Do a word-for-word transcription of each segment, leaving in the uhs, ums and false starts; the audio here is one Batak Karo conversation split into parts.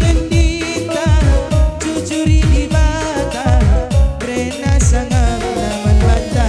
Kendita, jujuri Dibata, rena sangapna man banta.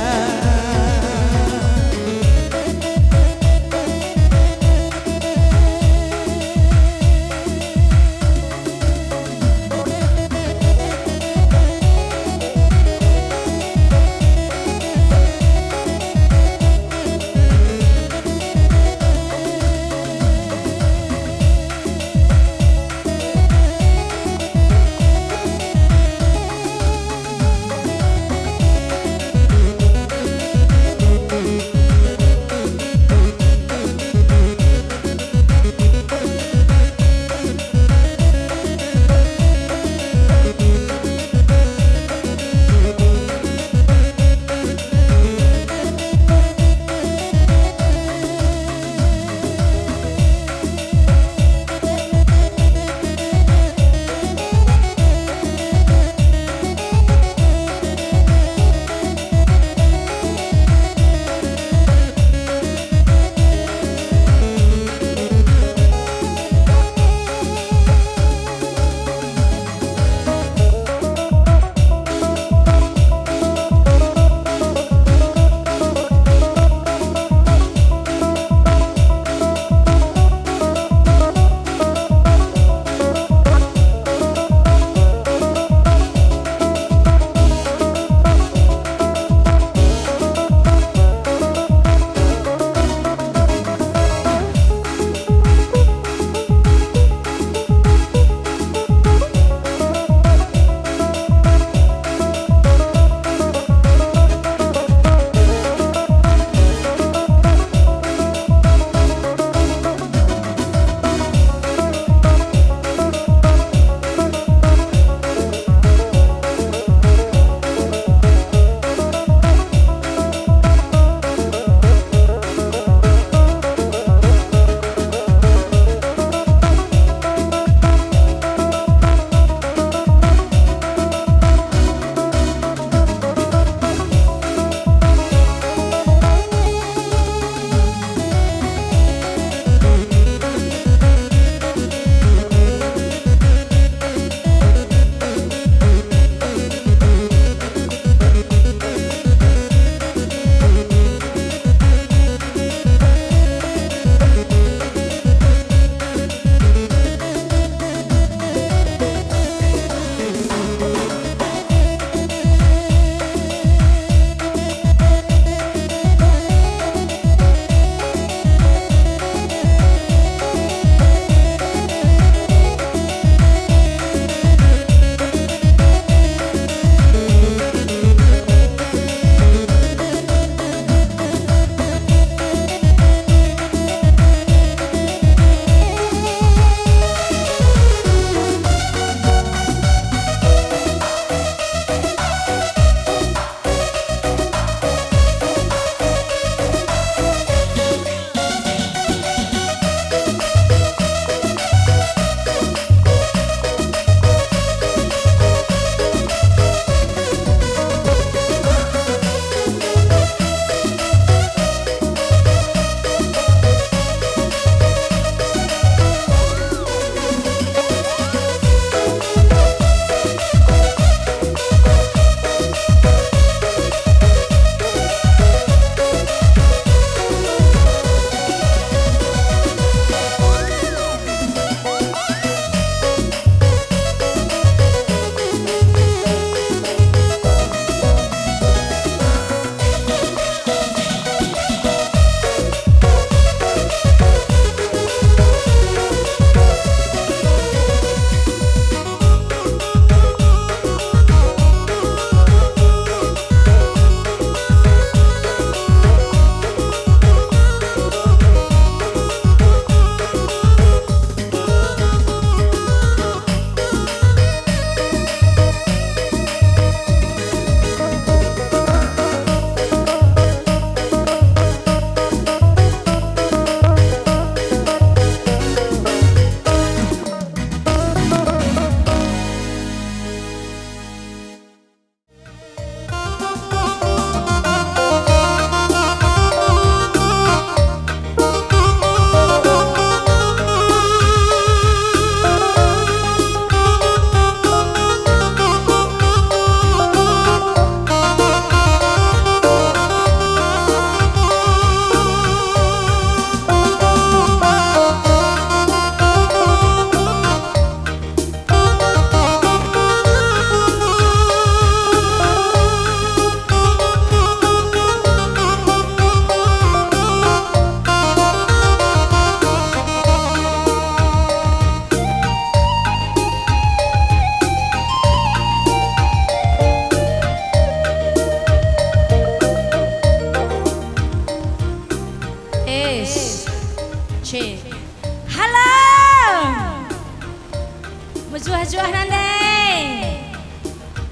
Mejuah-juah nande.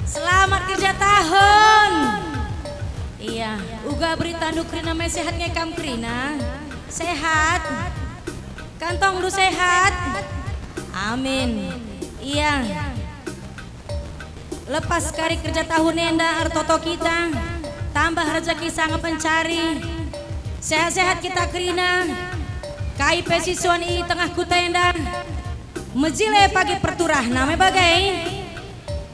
Selamat kerja tahun. Iya, uga beritandu kerina me sehat nge kam kerina. Sehat. Kantongndu sehat. Amin. Iya. Lepas kari kerja tahun enda ertoto kita, tambah rejeki sanga pencari. Sehat-sehat kita kerina. Kai pe si suan i tengah kuta enda. Mejile pagi perturahna me bage.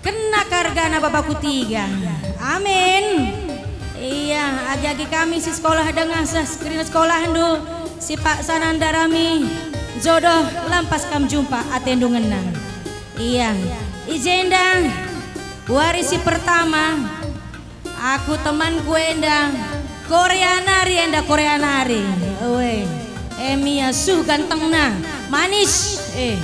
Kena ka ergana baba kutiga. Amin. Iya, agi-agi kami si sekolah denga seh kerina sekolahndu, si paksa nandarami jodoh lampas kam jumpa atendu ngena. Iya, i jenda wari si pertama. Aku temanku enda, Korea nari enda, Korea nari. Oe. Em ia suh gantengna, manis. Eh.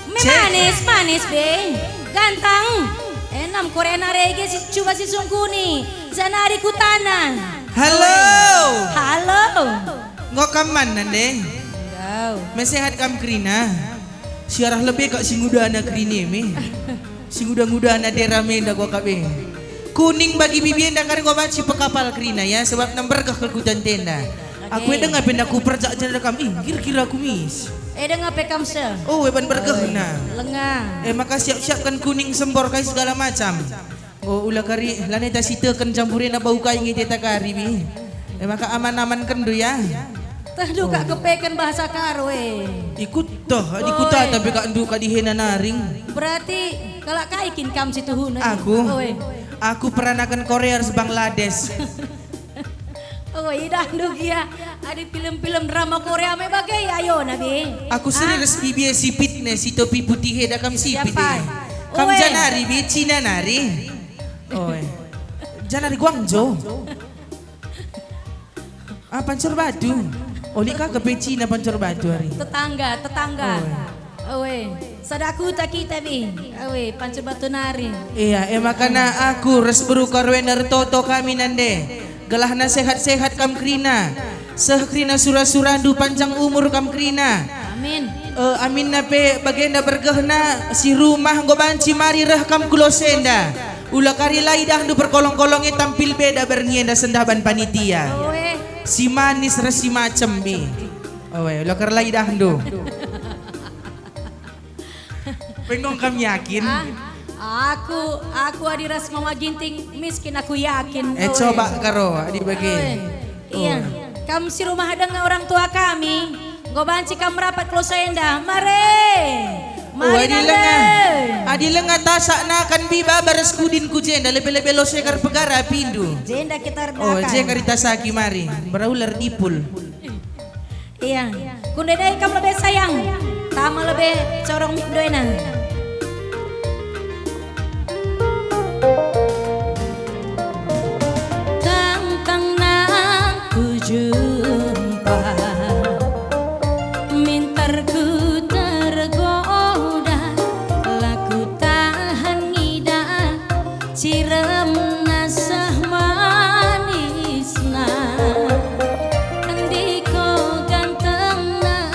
Me Cek. Manis, manis be. Ganteng. Enam Korea nari ge si cuba si sungkuni. Janari kutana. Halo. Halo. Enggo kam man nande? Enggau. Me sehat kam kerina? Siarah lebe kak si ngudana kerine me. Si nguda-ngudana dera menda gua kabe. Kuning bagi bibi enda kari gua banci pekapal kerina ya, sebab nembergeh kal ku jantenda. Aku Oke. Edeng ape nda ku perjak jenda kam, ih, kira-kira aku mis. Edeng ape kam se? Oh, eban bergehna. Lenga. Eh, maka siap-siapkan kuning sembor kai segala macam. Oh, ula kari, lanai ta siteken campurina bau kai nge teta kari, bi. Eh, maka aman-aman kendu ya. Teh ndu kak kepeken bahasa Karo e. Ikut toh, di kuta Oi. Tapi kak ndu kak dihena naring. Berarti kalak kai kin kam si tuhuna? Aku? Oi. Aku peranakan Korea ras Bangladesh. Oh, idah ndu gia. Adi film-film drama Korea me bage, ayo nabi. Aku seri Ah. Ras bibie si fitness, si topi putih e, da kam si Siapa? Pit e. Kam Oi. Janari, bi, Cina nari. Oi. Janari Guangzhou. Ah, Pancur Batu. Oh, lit ka kepe Cina Pancur Batu ari. Tetangga, tetangga. Oh. Oe, sada kuta kita bi. Oe, Pancur Batu nari. Iya, e makana aku ras beru Karwena ertoto kami nande. Gelahna sehat-sehat kam kerina. Seh kerina sura-surandu panjang umur kam kerina. Amin. Eh, aminna pe bagenda bergehna si rumah enggo banci mari reh kam ku losenda. Ula kari la idahndu perkolong-kolong e tampil beda berngi enda sendah ban panitia. Oe. Si manis ras si macem, bi. Oe, ula kari la idahndu. Penggong kam yakin? Ah, aku, aku adi ras Mama Ginting miskin aku yakin. Eh, Oe. Coba karo, adi bage. Oe. Iya. Oh. Kam si rumah denga orang tua kami, enggo banci kam merapat ku losenda. Mare! Oh, mari adi nande. Lenga, adi lenga tasakna kan bi baba ras kudin ku jenda, lebe-lebe lose kar pegara pindu. Jenda kita Oh, rendakan. Jenda ritasaki mari. Beraula erdipul. Iya. Kundai kam lebe sayang. Tama lebe corong mik doena. Tangtangna kujumpa, minterku tergoda, la kutahan ngidah, ciremna seh manisna, ndiko gantengna.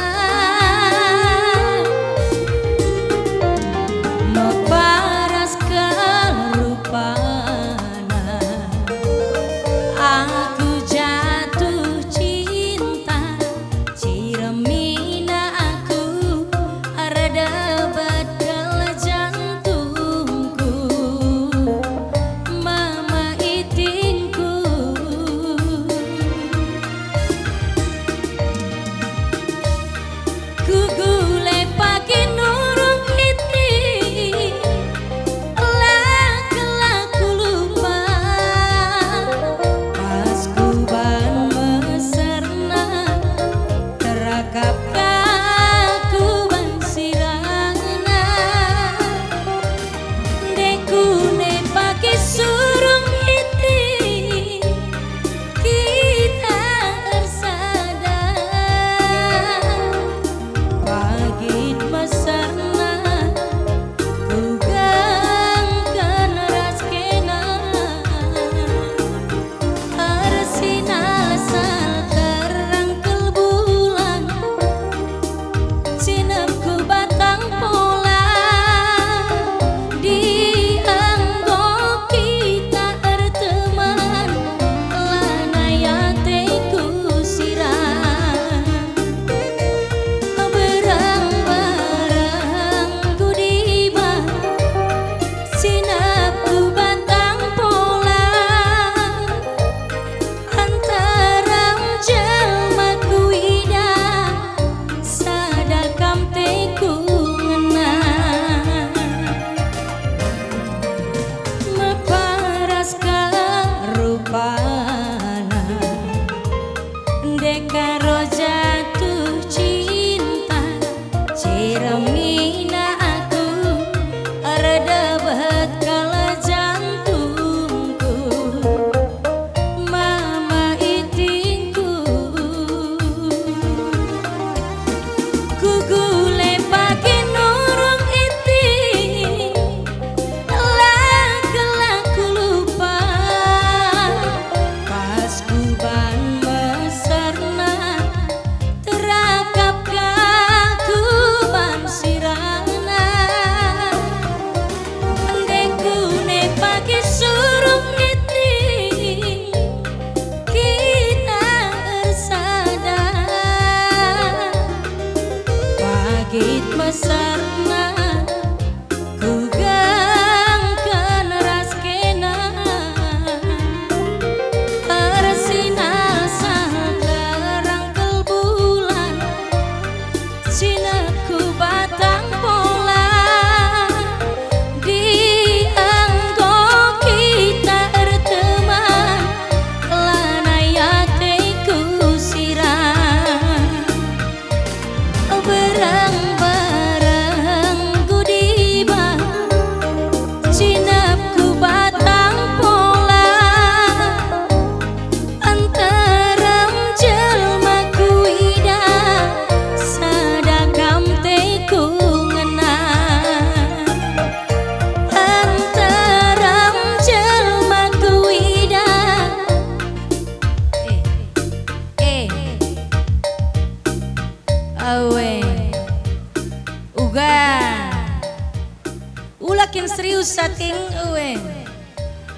Kin serius sating, ue.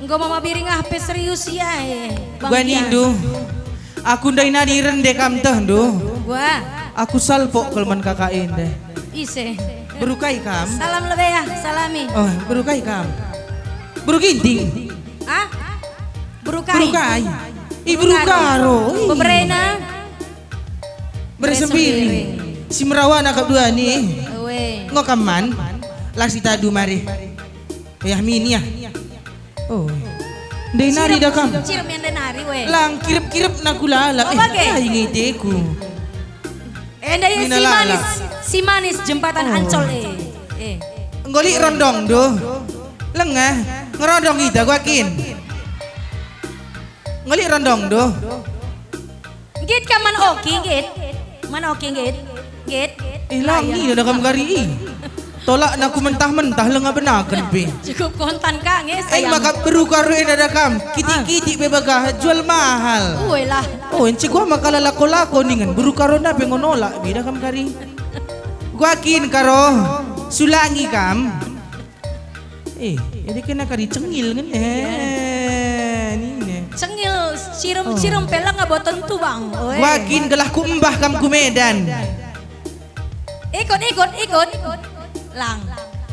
Enggo mama biring ah pe serius ia, eh, Bang Gua Kian. Nindu, aku ndai nari rende kam tehndu. Gua. Aku salpok kal man kakak ende. Ise. Beru kai kam? Salam lebe ya, salami. Oh, beru kai kam? Beru Ginting. Ah? Beru kai? Beru kai? Ih, beru Karo. Ih. Beberena. Beresembiring. Beresembiring. Si merawana kap dua ni. Ue. Ngo kam man? Lah si tadu mari. Yah min ya. Oh. Ndai nari dah kam. Cirem yang ndai nari, we. Lang kirep-kirep naku lalap. Oh, eh, bage. Ai ngiteku. Eh, ndai si manis, si manis jembatan Ancol, eh. Eh. Enggo lit rondong do. Lengah, ngerondong kita gua kin. Enggo lit rondong do. Nggit kam man Oki, nggit. Man Oki, nggit. Nggit. Ih, langi dah kam kari i. Tolakna ku mentah-mentah lenga benaken pe. Cukup kontan ka nge. Ai sayang. Maka beru Karo enda dah kam. Kitik-kitik pe bagah jual mahal. Ue lah. Oh, enci gua maka la lako-lako ningen beru Karo enda pe ngo nolak bi dah kam kari. Gua kin Karo. Sulangi kam. Eh, jadi kena kari cengil kan? Eh, nina. Cengil, cirem-cirem pe lang abo tentu, Bang. Oe. Gua kin gelah ku embah kam ku Medan. Ikut, ikut, ikut. Lang.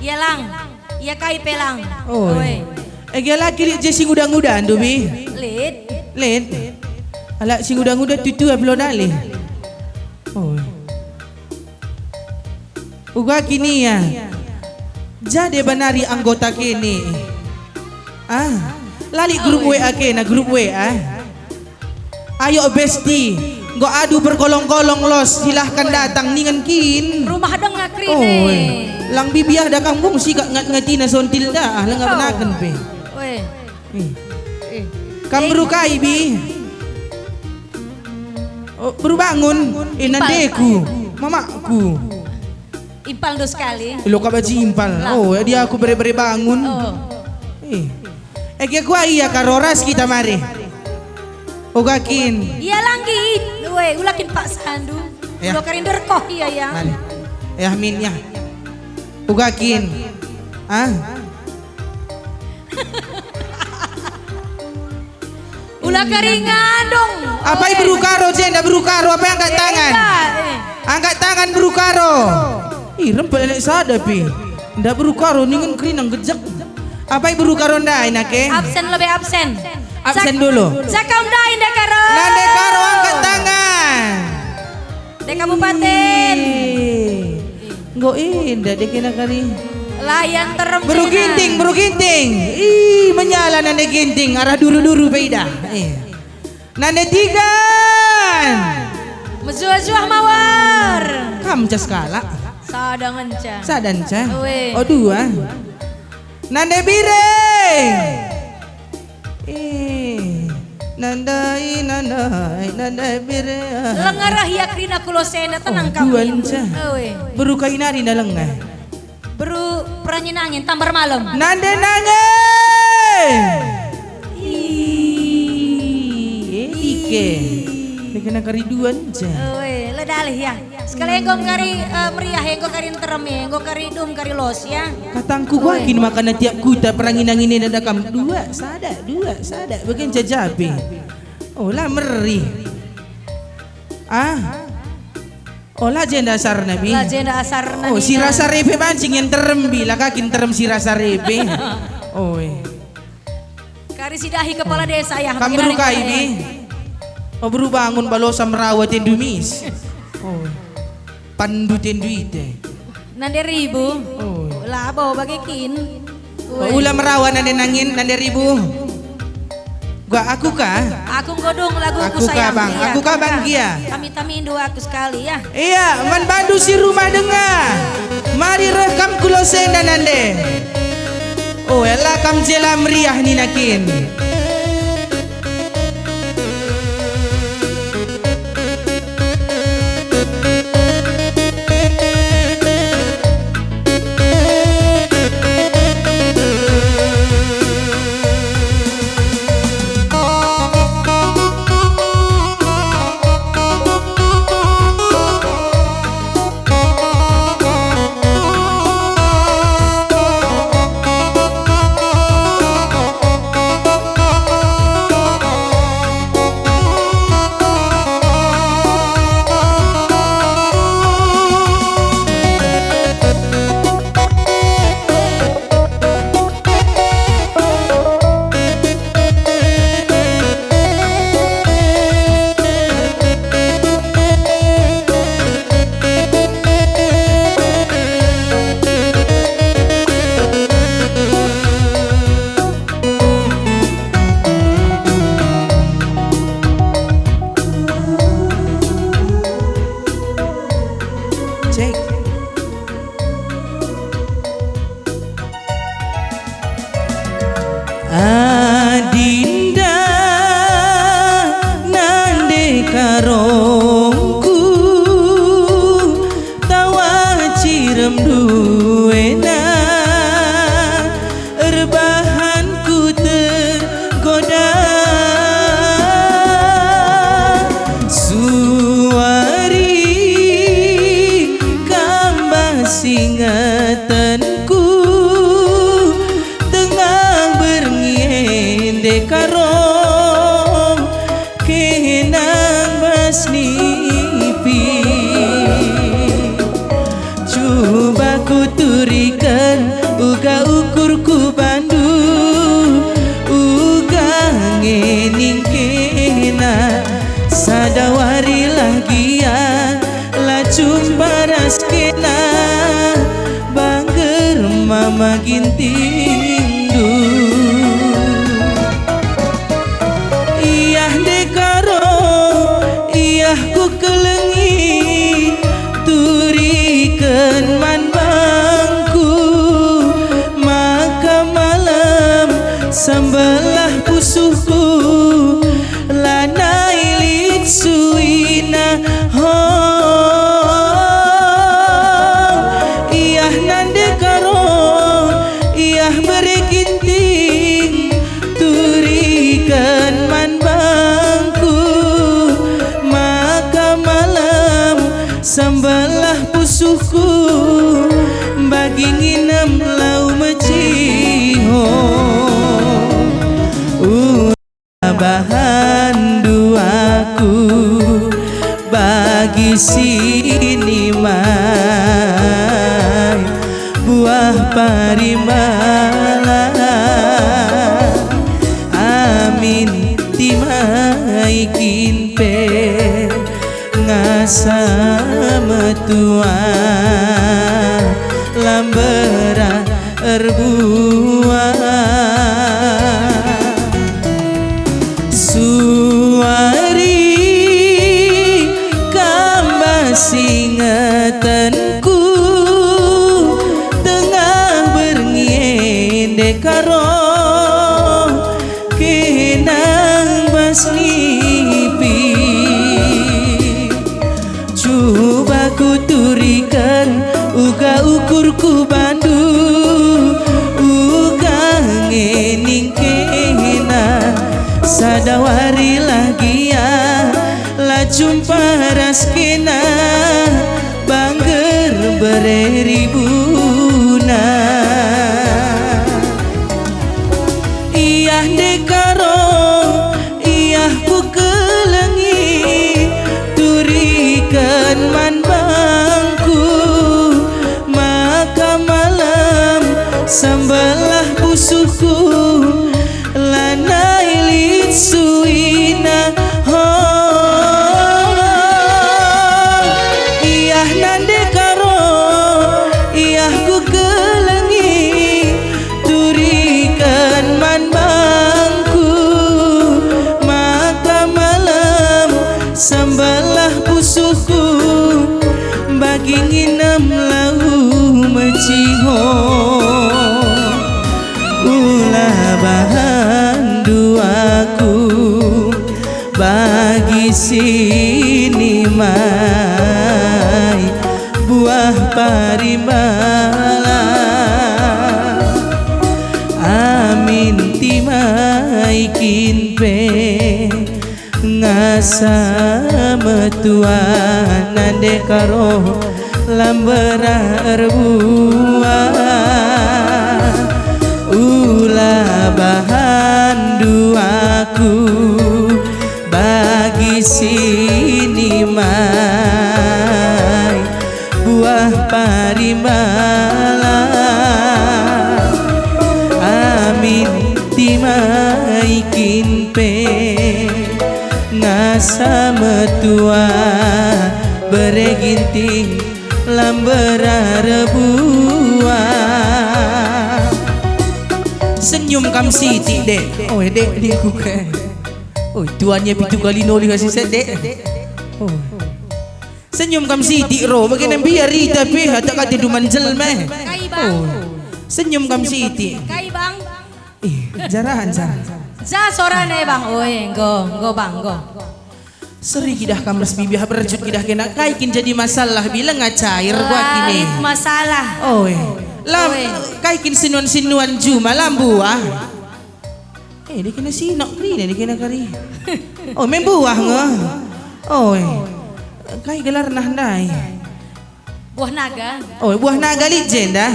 Iya, Lang. Iya kai pe, Lang. Oh. Oe. Eh, gia la kilik je si nguda-nguda, Ndubi. Lit. Lit. Alak si nguda-nguda tutu apa lo dalih. Oh. Uga kin ia. Ja deba nari anggota kene. Ah, la lit grup W A kena, grup W A. Ayo besti, enggo adu bergolong-golong los, silahkan datang ningen kin. Rumah denga kerine. Oh, lang bibiah dah kam bung sikak ngat-ngatina sontil dah, ah, lengah benaken pe. Weh. Eh. Eh. Kam beru kai, Bi? Oh, beru bangun. Eh, nandeku, mamakku. Impal ndo sekali. Lo kaba jimpal. Lah. Oh, dia aku bere-bere bangun. Oh. Eh. Eh, kia kuah ia Karo ras kita mari. Uga kin. Ia langgi. Weh, ulakin Pak Sandu. Ya. Ulo kari nderkoh ia, ya. Mari. Ya, min, ya. Uga kin. Ah. Ula kari ngandung. Apai beru Karo jenda, beru Karo, apai angkat tangan? Enda, eh. Angkat tangan beru Karo. Ih, rempet elek sada pe. Nda beru Karo ningen kerina ngejek. Apai beru Karo ndai nake? Absen lebe absen. Absen dulu. Cakap ndai nda Karo. Nande Karo angkat tangan. De Kabupaten. Ih, enggo enda de kena kari. Layan terem. Beru Ginting, beru Ginting. Ih, menyala nande Ginting, arah duru-duru pe idah. Eh. Nande Tigan. Mejuah-juah mawar. Kam cas kalak. Sada ngenca. Sada ngenca. Ue. Oh, dua. Nande Bire. Eh, nandai, nandai, nandai bere. Lengereh ia kerina kulo senda, tenang kami. Oh, duan, cah. Oi. Beru kai nari nda lengeh. Beru perangi nangin, tambar malem. Nande nangin. Ih, eh, ike. Ini kena kari duan, cah. Oi, ledalih ya. Sekali enggo kari, eh, meriah, enggo kari nterem, enggo kari dum, kari los, ya. Katangku kuakin makana tiap kuta perangin-angin enda kam dua, sada, dua, sada, bagen jajapi. Oh, la meri. Ah. Oh, la jenda asarna, Bi. La jenda asarna. Oh, si rasa repe banci ngen terem, Bi, la kakin terem si rasa repe. Oh, eh. Kari sidahi kepala desa ya. Kam beru kai, Bi? Oh, beru bangun balosa merawa tendu mis. Oh. Pandu tendu ite. Nande ribu. Oh. Labo bage kin. Oh, ula merawa nande nangin, nande ribu. Gua aku kah? Aku godung lagu aku kah, Bang? Iya, aku kah, Bang? Gia. Tami-tami ndu aku sekali ya. Iya, man bandu si rumah denga. Mari reh kam ku losenda nande. Oh, ela kam jela meriah nina kin. Adinda nande karongku, tawa cirem duena, erbahanku tergoda. Suari kambas ingetenku, tengah berngi ende karo kenang bas nipi. Cuba kuturiken uga ukurku bandu, uga nge ningkena. Sada wari lah gia la jumpa ras kena, bangger mama gintingndu. Iah ndekaro, iah kukelengi, turiken man bangku, maka malem sembelah pusuhku, lanai lit suina. Ho, iah nande karo, iah bere ginting, turiken man bangku, maka malem sembelah pusuhku, bagi nginem lau meciho. Ula bahan duaku bagi sinimai buah parimbala. Amin timai kin pe ngasa metua lambera erbuah. Suari kambas ingetenku, tengah berngi ende karo kenang bas nipi. Cuba kuturiken uga ukurku bandu, uga nge ningkena. Sada wari lah gia la jumpa ras kena, bangger bere ribuna. Iah ndekaro, iah kukelengi, turiken man bangku, maka malem sembelah pusuhku, lanai lit suina. Ho, iah nande karo, iah kukelengi, turiken man bangku, maka malem sembelah pusuhku, bagi nginem lau meciho. Ula bahan duaku bagi sinimai buah parimbala. Amin timai kin pe ngasa metua nande karo lambera erbuah. Ula bahan duaku bagi sinimai buah parimbala. Amin timai kin pe ngasa metua bere ginting lambera erbuah. Senyum kam sitik, Dek. Oh, Dek, Dek, kuke. Oh, tuannya pitu kali nolih asisat, Dek. Oh. Senyum kam sitik, ro, bagi nembiar ita pe, ata kata duman jelma. Kai, Bang? Oh. Senyum kam sitik. Kai, Bang? Ih, jarahan, jar. Ja sorana e, Bang. Oe, enggo, enggo, Bang, enggo. Seri kidah kam ras bibi, berjut kidah kena, kai kin jadi masalah, bilang cair gua kini. Lit masalah. Oe. Lam, Oe. Kai kin sinuan-sinuan juma lambuah. Eh, dia kena sinok kerina, dia kena kari. Oh, membuah nge. Oe. Kai gelarna ndai? Buah naga. Oh, buah naga lit jenda.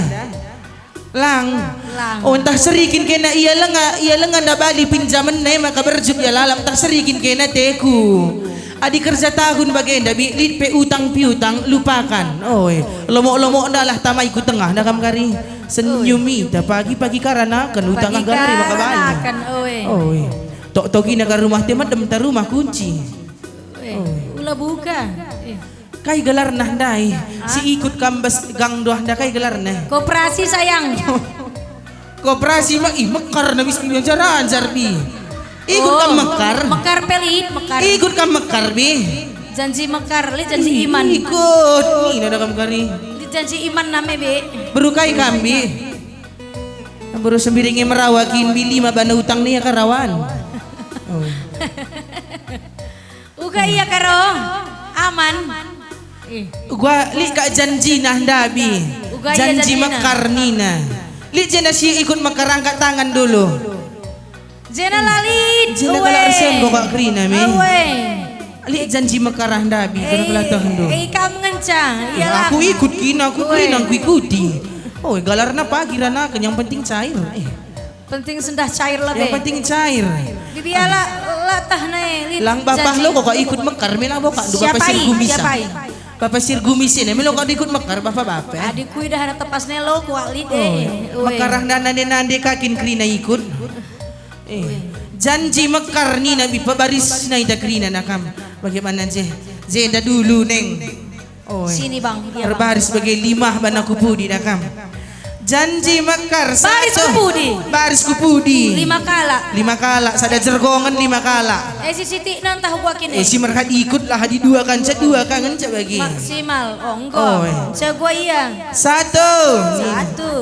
Lang. Lang. Oh, ntah seri kin kena ia lenga, ia lenga nda bali pinjamen nai maka berjut ia lalap, ntah seri kin kena teku. Adi kerja tahun bagenda, bi, lit pe utang piutang, lupakan. Oe, lomok-lomok ndalah tamai ku tengah, nda kam kari. Senyum ita pagi-pagi karanaken utang. Pagi galari maka bali. Karanaken, oe. Oe. Tok togina ka rumah te medem ta rumah kunci. Oe. Oe. Ula buka. Eh. Kai gelarna ndai? Ah. Si ikut kam bas gang doah nda, kai gelarna? Koperasi, sayang. Koperasi mak, ih, mekar na bis ajar-ajar bi. Ikut kam mekar? Oh, mekar pe lit, mekar. Ikut kam mekar bi. Janji mekar, lit janji iman. Ikut. Ih, nada kam kari. Lit janji iman name bi. Beru kai kam bi? Beru sembiringi merawa kin bi lima bana utang nia karawan. Oh. Uga ia karo aman. Eh. Gua lit kak janjina ndabi. Uga ia janjina. Janji mekar nina. Lit jenda si ikut mekar angkat tangan dulu. Jenda lalit. Jenda kalak ersen kok kak kerina mi. Lit janji mekar ah ndabi, kena kelatahndu. Eh, kam ngenca. Aku ikut kina, aku kerina, aku ikuti. Oh, galarna pagi ranaken, yang penting cair. Eh. Penting sendah cair lebe. Yang penting cair. Bibi ala latah nai lit. Lang bapah lo kok ikut mekar, mela bokak du bapa Sirgumis. Siapa i? Bapa Sirgumis ini melo kok ikut mekar bapa-bapa. Adi kuidah anak tepas nelo kuak lit. Oh, eh. Mekar ah nande-nande kakin kerina ikut. Eh, janji mekar nina bi pebaris nai da kerina nakam. Bagaimana je? Jenda dulu neng. Oi. Sini, Bang. Iya, Bang. Erbaris bage limah bana ku pudi da kam. Janji mekar. Baris satu. Ku pudi? Baris ku pudi? Lima kalak. Lima kalak, sada jergongen lima kalak. Eh, si sitik nang tahu gua kini. Eh, si merhat ikut lah di dua kanca, dua kangen cak bagi. Maksimal. Oh, enggak. Oi. Cak gua iya. Satu. Satu.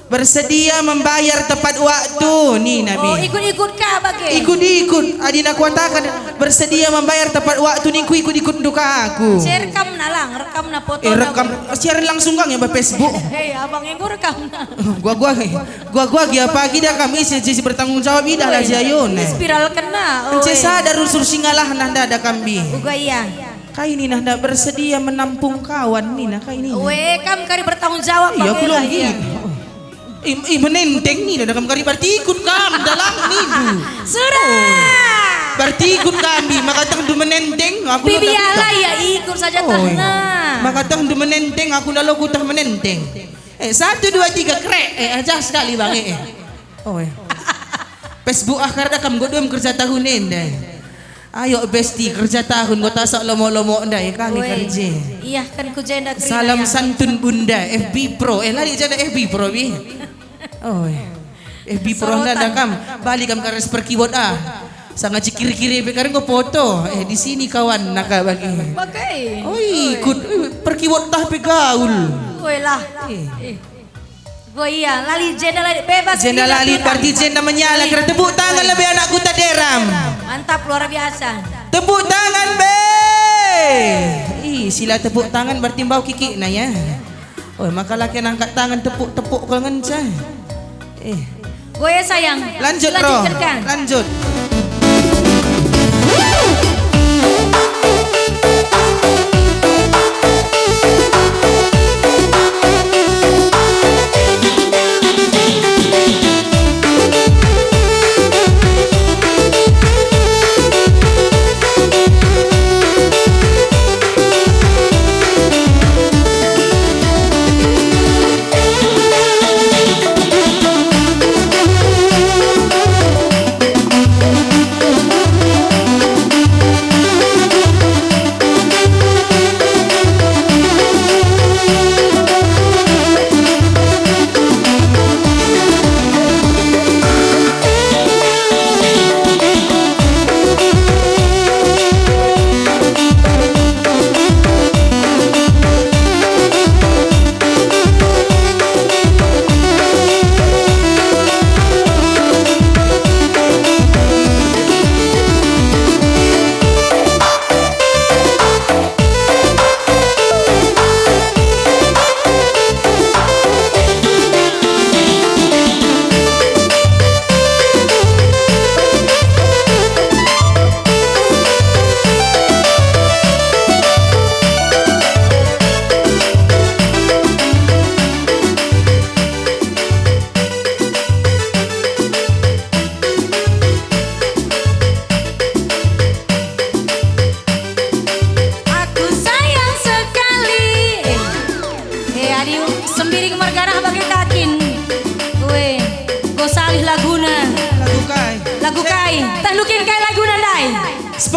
Bersedia membayar tepat waktu, nina bi. Oh, ikut-ikut ka bage? Ikut-ikut. Adina kuatakan bersedia membayar tepat waktu ningku ikut-ikut nduka aku. Saya rekam na lang, rekam na foto. Eh, rekam, siaran langsung kang ya ba Facebook. Hei, abang yang rekam na. Gua, gua, gua, gua, gia pagi da kami isi, isi bertanggung jawab idah lah jayo ne. Spiral kena. Ence sadar unsur singalah nah dada kami. Uga iya. Kai nina nda bersedia menampung kawan nina kai nina. We, kam kari bertanggung jawab. Iya, bage aku lah, iya. Ih, ih, menenteng nina da kam kari berarti ikut kam dalam nidu. Sudah. Oh. Berarti ikut kami, maka teh ndu menenteng, aku bibi ala ya ikut saja teh nah. Maka teh ndu menenteng, aku lalu ku teh menenteng. Eh, satu, dua, tiga, krek. Eh, aja sekali bang, eh. Oh, eh. Facebook akar da kam godom kerja tahun enda. Ayo, Besti, kerja tahun, kota sok lomo-lomo ndai, kami kerja. Iya, kan ku jenda kerina. Salam santun Bunda, F B Pro. Eh, lari jenda F B Pro, bi. Oh, eh. F B Pro nda kam, bali kam kares perkiwot ah. Sanga cikir-kiri pe karen enggo foto. Eh, di sini kawan naka bagi. Bagai. Oh, ikut, eh, perkiwot tah pe gaul. Woi lah. Eh. Eh. Gua iya, lali jenda lali bebas. Jenda lali berarti jenda menyala. Kira tepuk tangan lebih anak Kuta Deram. Mantap, luar biasa. Tepuk tangan be. Ih, sila tepuk tangan berarti mbau kikikna ya. Oh, maka laki angkat tangan tepuk-tepuk ke ngenca. Eh. Gua ya sayang. Lanjut, Bro. Lanjutkan. Lanjut.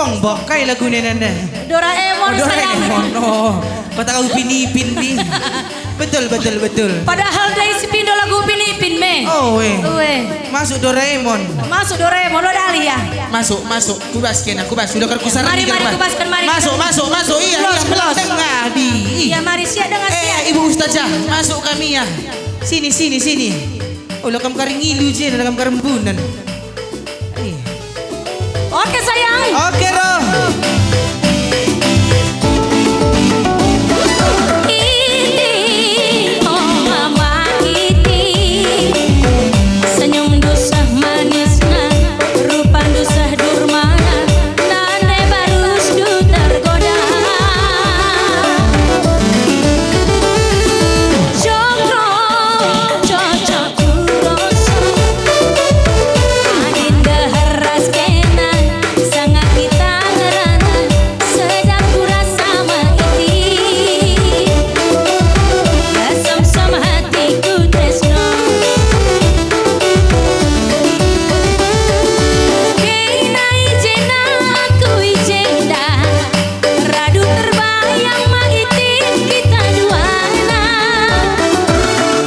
Bok, kai laguna nande? Doraemon, oh, sayang. Doraemon, oh. Kata kau Upin Ipin, Bi. Betul, betul, betul. Padahal ndai si pindo lagu Upin Ipin, me. Oh, weh. Weh. Masuk Doraemon. Masuk Doraemon, lo dali ya. Masuk, masuk. Kubas kena, kubas. Sudah kerkusar. Mari, mari, kubaskan, mari. Masuk, masuk, masuk. Iya, iya, belas. Tengah, Bi. Iya, mari, siap dengan siap. Eh, Ibu Ustazah, masuk kami ya. Sini, sini, sini. Oh, la kam kari ngilu je, la kam kari mbunan. Eh. Oke, sayang. Oke, Roh. Iti, oh mama iti, senyumndu seh manisna, rupandu seh dermana, nande barusndu tergoda. Jokro, cocok. Kuroso, adin deher ras kena, sanga kita ngerana, sedap kurasa me iti. Kesemsem hatiku tresno. Kena i jenda, aku i jenda. Radu terbayang ma itin kita duana.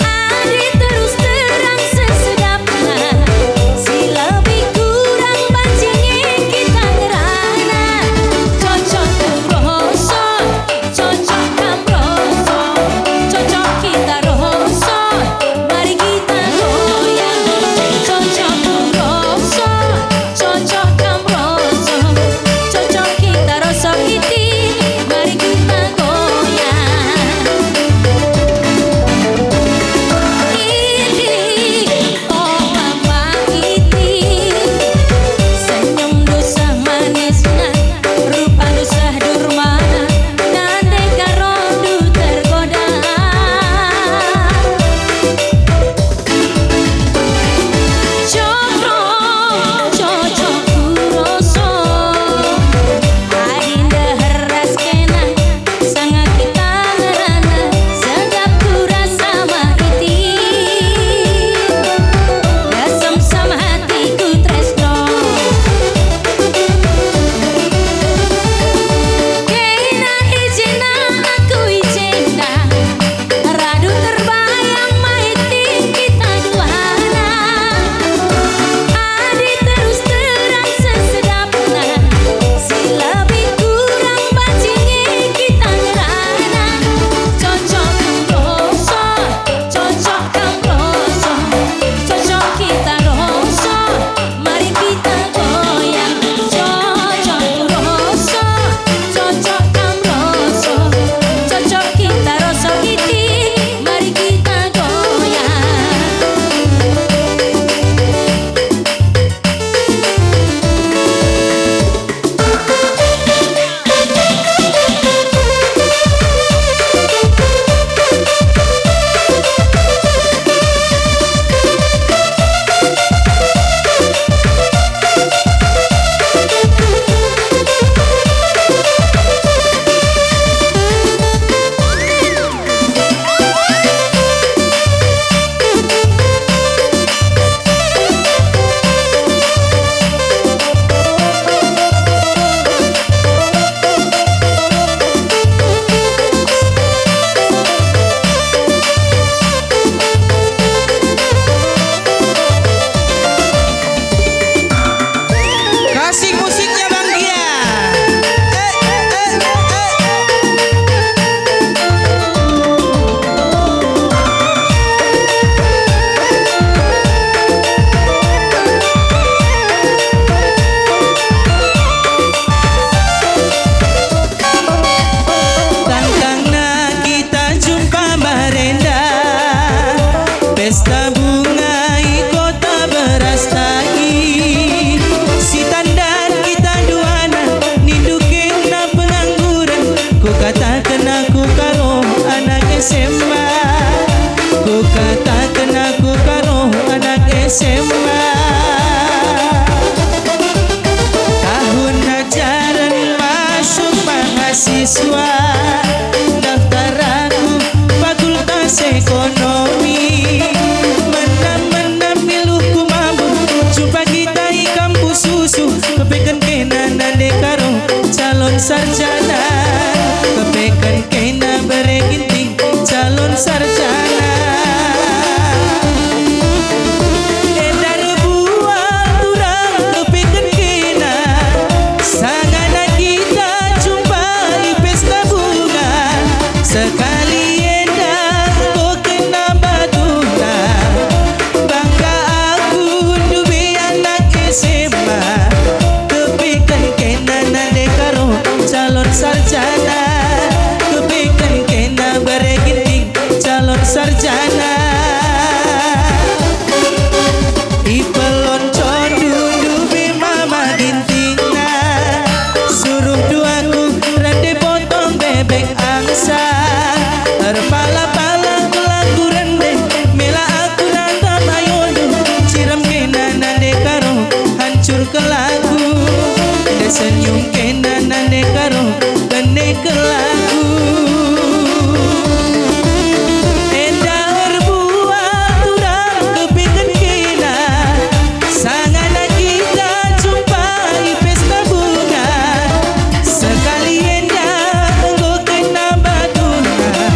Adi terus terang sesedapna, si lebih kurang banci nge kita ngerana. Cocok ku roso, cocok kam roso, cocok kita roso. Mari kita goyang, cocok ku roso, cocok kam roso, cocok kita roso iti, mari kita goyang. Iti, oh mama iti, senyumndu seh manisna, rupandu seh dermana, nande karondu tergoda. Cocok, cocok kuroso, adin deher ras kena, sanga kita ngerana, sedap kurasa me iti. Kesemsem hatiku tresno. Kena i jenda, aku i jenda. Radu terbayang ma itin kita duana. Adi terus terang sesedapna, si lebih kurang banci nge kita ngerana. Cocok ku roso, cocok kam roso, cocok kita roso. Mari kita goyang, cocok ku roso, cocok kam roso, cocok kita roso iti, mari kita goyang. Kasih musiknya, Bang Gia. Eh, eh, eh. Tangtangna kita jumpa barenda, pesta bunga i kota beras tai. Sitandan kita duana, nindu kena pengangguran. Kukataken aku karo anak S M A, kukataken aku karo anak S M A. Tahun ajaran masuk mahasiswa, daftar aku Fakultas Ekonomi. Menambah Sarjana, kepeken kena bere Ginting calon sarjana. Enda erbuat turang kepeken kena, sangana kita jumpa i pesta bunga. Sekali enda enggo kena batuta. Bangga aku ndube anak S M A, kepeken kena nande karo calon sarjana, kepeken kena bere Ginting calon sarjana. Ipeloncondu ndube mama Gintingna, suruh duaku rende potong bebek angsa. Erpala-pala kelaku rende, mela aku natap ayondu, cirem kena nande karo, hancur kelaku. Nde senyum kena nande karo, bene kelaku. Enda erbuat turang kepeken kena, sangana kita jumpa i pesta bunga. Sekali enda enggo kena batuta.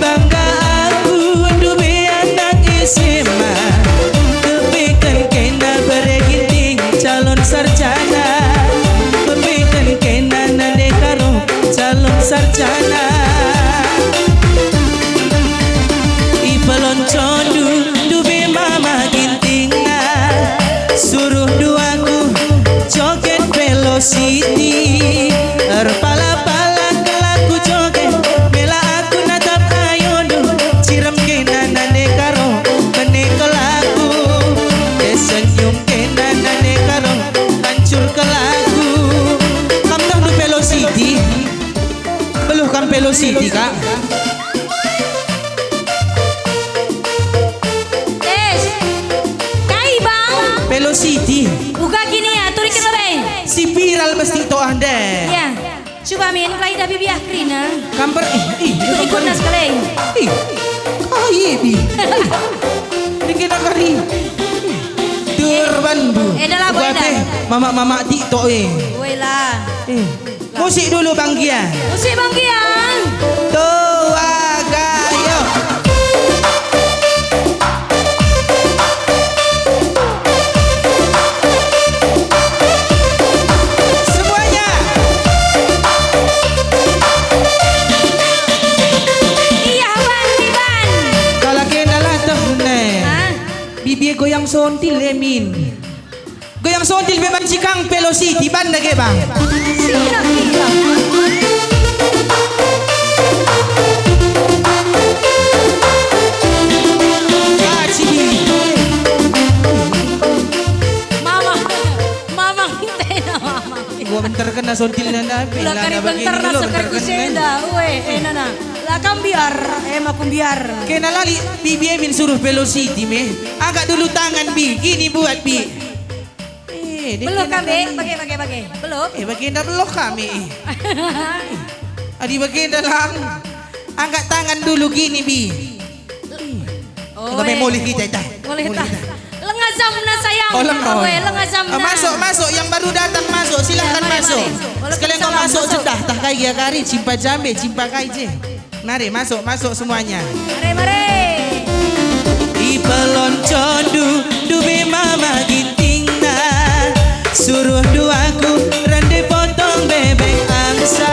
Bangga aku ndube anak S M A. Kepeken kena bere Ginting calon sarjana. Kepeken kena nande karo calon sarjana. Ipeloncondu ndube mama Gintingna, suruh duaku joget Velocity. Erpala-pala kelaku joget, mela aku natap ayondu, cirem kena nande karo, bene kelaku. Senyum kena nande karo, hancur kelaku. Kam tahndu Velocity? Beluh kam Velocity, Kak? Tes. Kai, Bang? Velocity. Uga gini ya, turiken lebe. Si viral besti to ande. Iya. Coba min, kelai dah bibiah kerina. Kamper, ih, ih, ikut-ikut kamper. Nas kelai. Ih, kai bi. Ih, dikena kari. Turban bu. Eh, dah lah, boy, dah. Mamak-mamak TikTok, eh. Woi lah. Eh. Musik dulu, Bang Gia. Musik, Bang Gia. Tua gayo. Semuanya. Iya, Wan, Iban. Kalau kena lah toh, ne. Hah? Bibie goyang sontil, Emin. Goyang sontil pe banci kang Velocity, banda ge, Bang. Sira-sira. Kaci. Mama, mama, tena mama. Gua bentar kena sontilna, nda, ulah kari bentar, bentar kena, nasa bentar kena. Weh, eh, nana. La kam mbiar, eh, maku mbiar. Kena lali, Bi, Bi, Emin suruh Velocity me. Angkat dulu tangan, Bi. Gini buat, Bi. Eh, dia beluh kena kami, tangan. Bage, bage, bage. Beluh. Eh, bagenda beluh kami. Adi bagenda lang. Angkat tangan dulu gini, Bi. Oh, enggo pe eh. Mulih kita, dah. Mulih, mulih, dah. Dah. Lengah jamna, sayang. Oh, lengah. Awe, lengah jamna. Ah, masuk, masuk. Yang baru datang masuk. Silahkan masuk. Ya, mari, mari. Waalaikumsalam, masuk. Masuk, jedah. Tah kai gia kari, cimpa jambe, cimpa kai je. Mari, masuk, masuk semuanya. Mari, mari. Ipelonconndu, ndube mama Gintingna. Suruh duaku rende potong bebek angsa.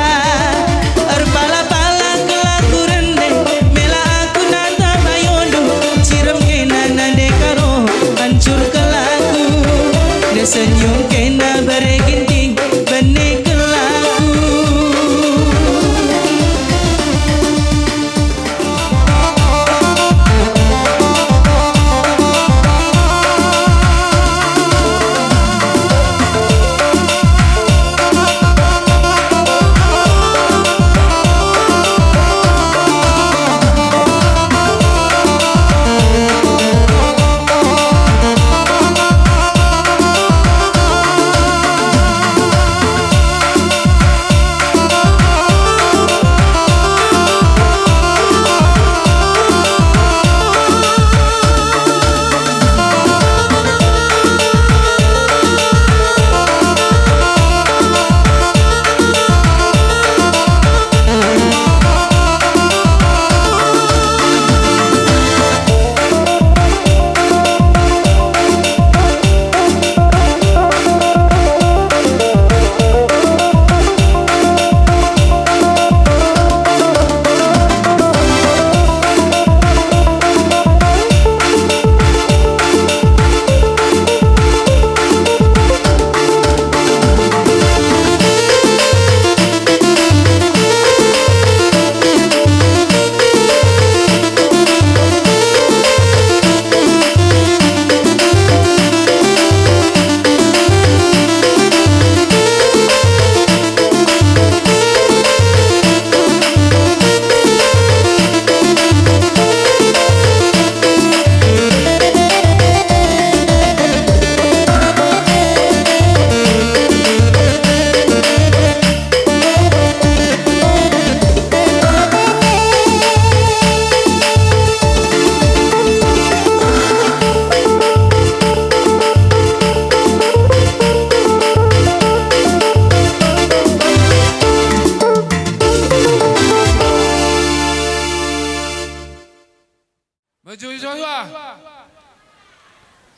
Erpala-pala kelaku rende, mela aku nata bayondu. Cirem kena nande karo, hancur kelaku. Nde senyum kena bere Ginting, bene kelaku.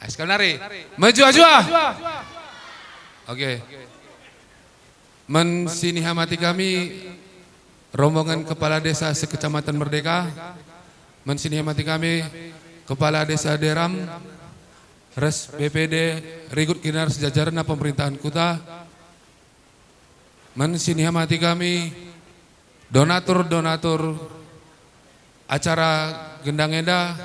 Ai, sekali nari. Mejuah-juah. Oke. Men si nihamati kami, rombongan kepala desa se-Kecamatan Merdeka, men si nihamati kami, Kepala Desa Deram, ras B P D, rikut kerina ras jajarenna pemerintahan kuta, men si nihamati kami, donatur-donatur acara gendang enda,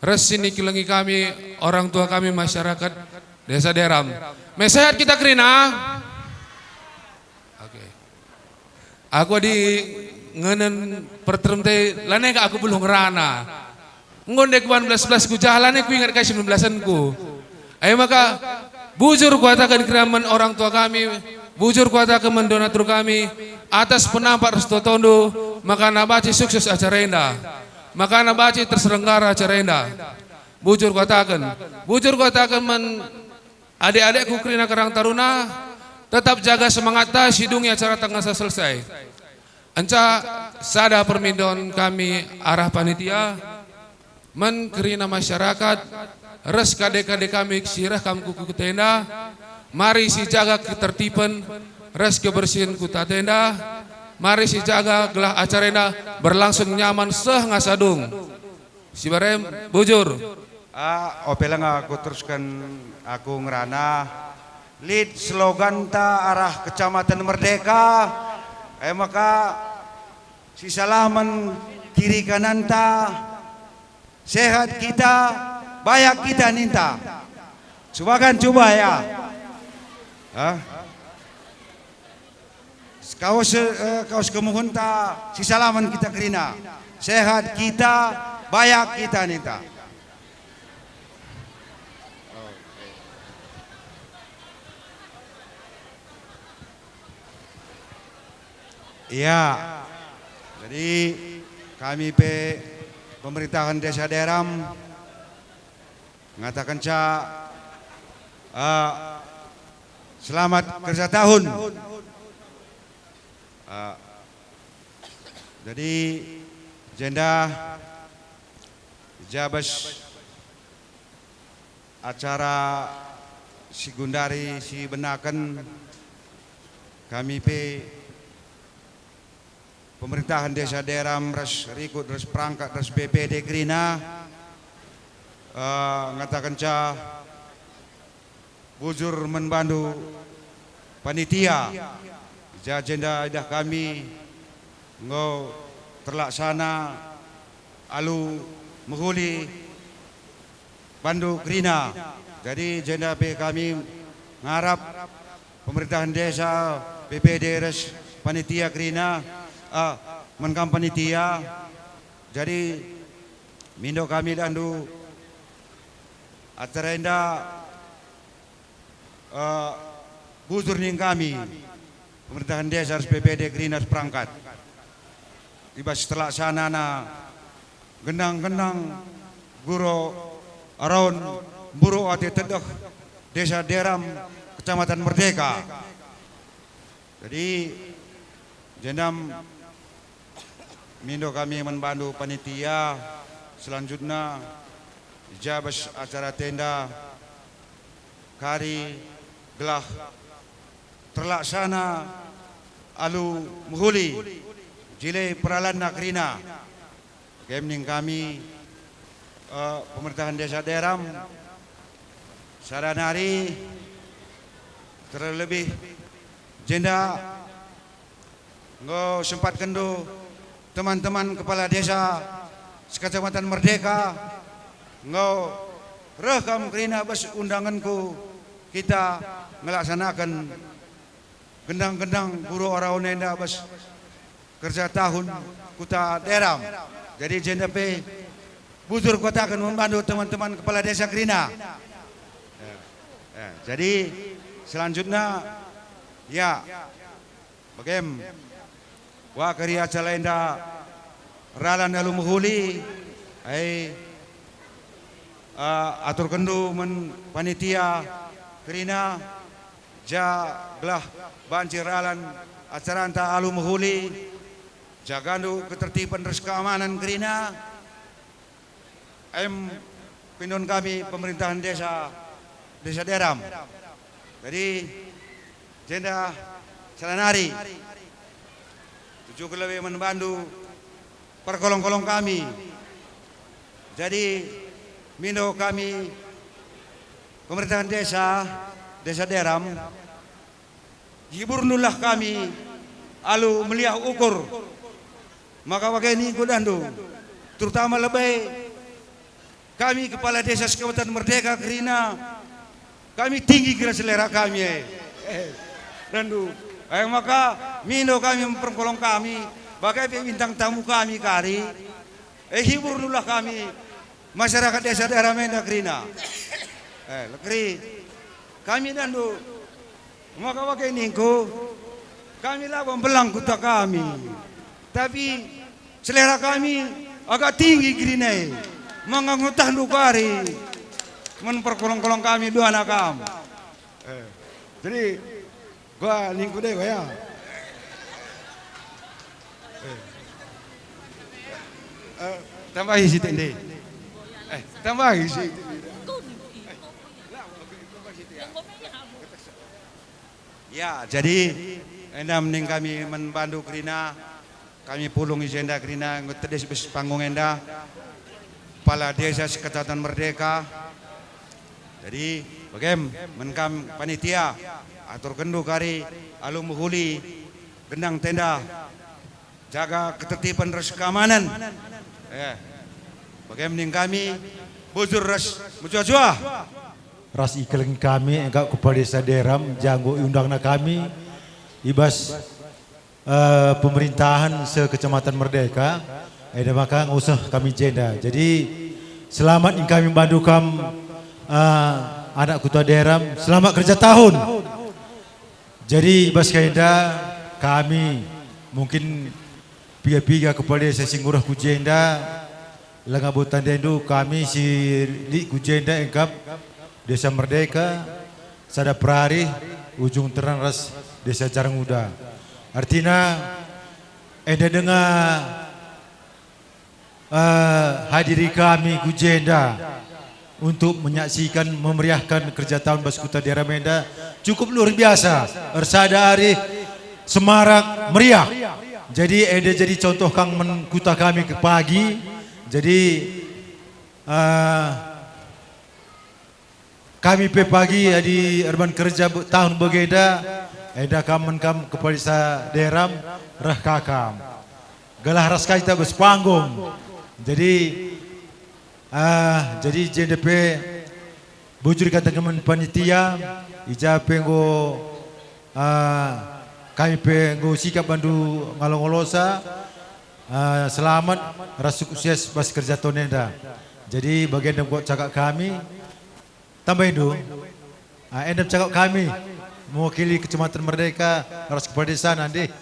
ras si nikelengi kami, orang tua kami, masyarakat Desa Deram. Me sehat kita kerina? Oke. Aku adi ngenen perterem te, lanai ka aku beluh ngerana. Enggo ndai kuban belas-belas ku jalan e, kuingat kai si belas-belasenku. Ayo maka, bujur kuataken kerina man orang tua kami, bujur kuataken man donatur kami, atas penampat ras totondu, maka nabaci sukses acara enda. Maka nabaci terselenggara acara enda. Bujur kuataken, bujur kuataken man adik-adikku kerina Karang Taruna, tetap jaga semangatta, sidungi acara tengasa selesai. Enca sada permindoen kami arah panitia, men kerina masyarakat, ras kade-kade kami si reh kam ku, ku tenda, mari sijaga ketertiben ras kebersihen kuta tenda, mari sijaga gelah acara enda berlangsung nyaman seh ngasa dung. Si barem, bujur. Ah, ope langa kuterusken aku ngerana. Lit sloganta arah Kecamatan Merdeka, e maka sisalamen kiri kananta, sehat kita, bayak kita ninta. Cubakan cuba ya. Hah? Kawes, eh, kawes kemuhenta, sisalamen kita kerina. Sehat kita, bayak kita ninta. Iya. Jadi kami pe pemerintahan Desa Deram ngatakenca, eh, selamat kerja tahun. Eh, jadi jenda jabas acara si gundari si benaken kami pe pemerintahan Desa Deram ras rikut ras perangkat ras B P D kerina, eh, ngatakenca bujur man bandu panitia, ja jenda idah kami enggo terlaksana alu mehuli bandu kerina. Jadi jenda pe kami ngarap pemerintahan desa, B P D ras panitia kerina, ah, man kam panitia. Jadi mindo kami dahndu acara enda, eh, bujur ning kami, pemerintahan desa ras B P D kerina ras perangkat. I bas terlaksanana gendang-gendang guro araun mburu ate tedeh Desa Deram, Kecamatan Merdeka. Jadi, jenda mindo kami man bandu panitia, selanjutna jabas acara tenda kari gelah terlaksana alu mehuli jile peralanna kerina. Kem ning kami, eh, pemerintahan Desa Deram, sada nari terlebih jenda enggo sempatkenndu teman-teman kepala desa sekecamatan Merdeka, enggo reh kam kerina bas undangenku kita ngelaksanaken gendang-gendang guro araun enda bas kerja tahun Kuta Deram. Jadi jenda pe bujur kataken man bandu teman-teman kepala desa kerina. Ya. Ya. Jadi selanjutnya, ya, bagem, wa kari acara enda ralan alu mehuli, ai, eh, aturkenndu man panitia kerina, ja gelah banci ralan acaranta alu mehuli, jagandu ketertiben ras keamanan kerina, em Pindon kami pemerintahan desa, Desa Deram. Jadi, jenda sala nari tujuken lebe man bandu perkolong-kolong kami. Jadi, mindo kami pemerintahan desa, Desa Deram, hiburndulah kami alu meliah ukur. Maka bage ningku dandu, terutama lebe kami kepala desa Sekecamatan Merdeka kerina, kami tinggi kira selera kami, eh. Eh, dandu. Eh, maka mindo kami memperkolong kami, bage pe bintang tamu kami kari. Eh, hiburndulah kami, masyarakat desa Deram enda kerina. Eh, lekeri. Kami dandu, maka bage ningku, kami labo mbelang kuta kami. Tapi selera kami agak tinggi kerina e. Maka ngutahndu kari. Men perkolong-kolong kami dua anak kam. Eh, jadi, gua ningku deh, gua ya. Eh. Eh, tambahi sitik deh. Eh, tambahi sitik. Ya, jadi enda mending kami man bandu kerina, kami pulung i jenda kerina, enggo tedis bas panggung enda. Kepala Desa Sekecamatan Merdeka. Jadi, bagem, men kam panitia, aturkenndu kari alu mehuli gendang tenda, jaga ketertiban ras keamanan. Eh, bagem nina kami, bujur ras mejuah-juah. Ras ikelengi kami engkap Kepala Desa Deram, janggo iundangna kami i bas, eh, pemerintahan se-Kecamatan Merdeka, enda maka ngusah kami jenda. Jadi, selamat nina kami bandu kam, eh, anak Kuta Deram, selamat kerja tahun. Jadi, i bas kai enda kami mungkin piga-piga kepala desa si ngurah ku jenda, langa bo tandaindu kami si lit ku jenda engkap Desa Merdeka, sada perari ujung terang ras Desa Jaranguda. Artina, enda denga, eh, hadiri kami ku jenda untuk menyaksikan, memeriahkan kerja tahun bas Kuta Deram enda cukup luar biasa, ersada arih semarak meriah. Jadi, enda jadi contoh kang men kuta kami ke pagi. Jadi, eh, kami pe pagi adi erban kerja be-, tahun bagenda, enda kam men kam Kepala Desa Deram reh kakam. Gelah ras kai ta bas panggung. Jadi, ah, jadi jenda pe bujur kataken man panitia, i ja pe enggo, ah, kami pe enggo sikap bandu ngalo-ngalosa, ah, selamat ras sukses bas kerja tahun enda. Jadi, bagenda enggo cakap kami. Tambaindu, ah, enda cakap kami, mewakili Kecamatan Merdeka ras Kepala Desa nande.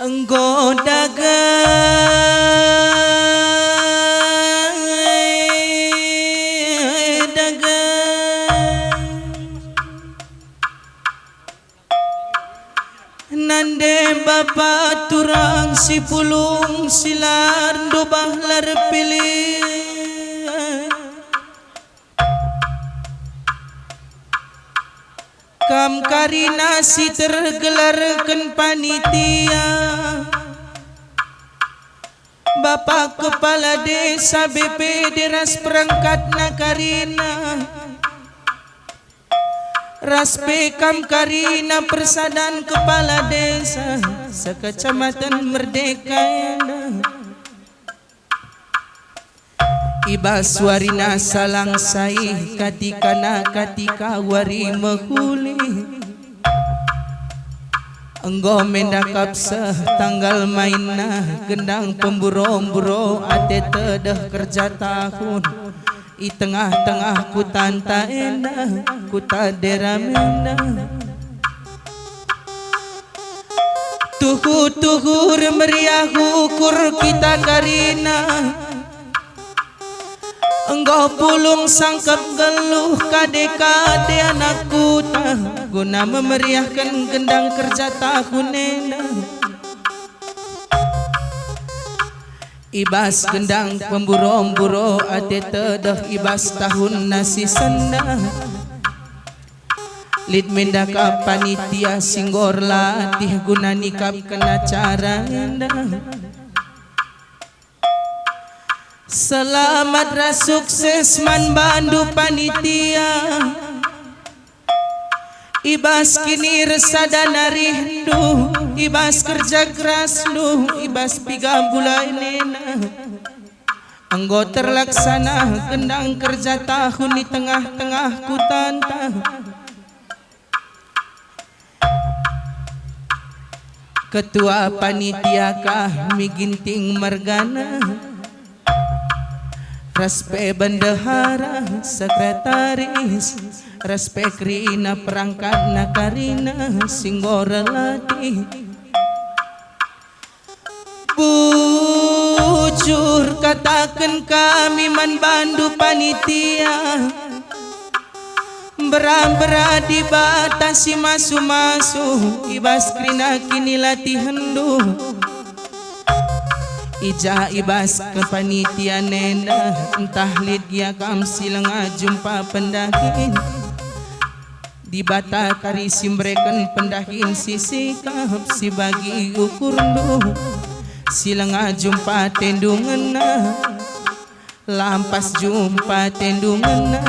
Enggo dage, dage. Nande bapa turang si pulung si la ndobah la erpilih. Kam karina si tergelarken panitia, Bapak Kepala Desa B P D ras perangkatna karina, ras pe kam karina persadan kepala desa sekecamatan Merdeka enda. I bas warina salang sai, katikana katika wari mehuli. Enggo me ndakap seh tanggal mainna, gendang pemburo-mburo ate tedeh kerja tahun. I tengah-tengah kutanta enda, kuta dera menda. Tuhu-tuhu meriah ukur kita karina. Enggo pulung sangkep geluh kade-kade anak kuta, guna memeriahken gendang kerja tahun enda. I bas gendang pemburo-mburo ate tedeh i bas tahunna si sendah. Lit me ndakap panitia si enggo erlatih guna nikapken acara enda. Selamat ras sukses man bandu panitia. I bas kinirsadana arihndu, i bas kerja kerasndu, i bas piga bulan enda. Enggo terlaksana gendang kerja tahun i tengah-tengah kutanta. Ketua panitia kami Ginting mergana, ras pe bendahara, sekretaris, ras pe kerina perangkatna karina si enggo erlatih. Bujur kataken kami man bandu panitia, mbera-mbera Dibata si masu-masu i bas kerina kinilatihenndu. I ja i bas kepanitian enda, ntah lit gia kam si langa jumpa pendahin. Dibata kari si mbereken pendahin si sikap si bagi ukurndu, si langa jumpa atendu ngena, lampas jumpa atendu ngena,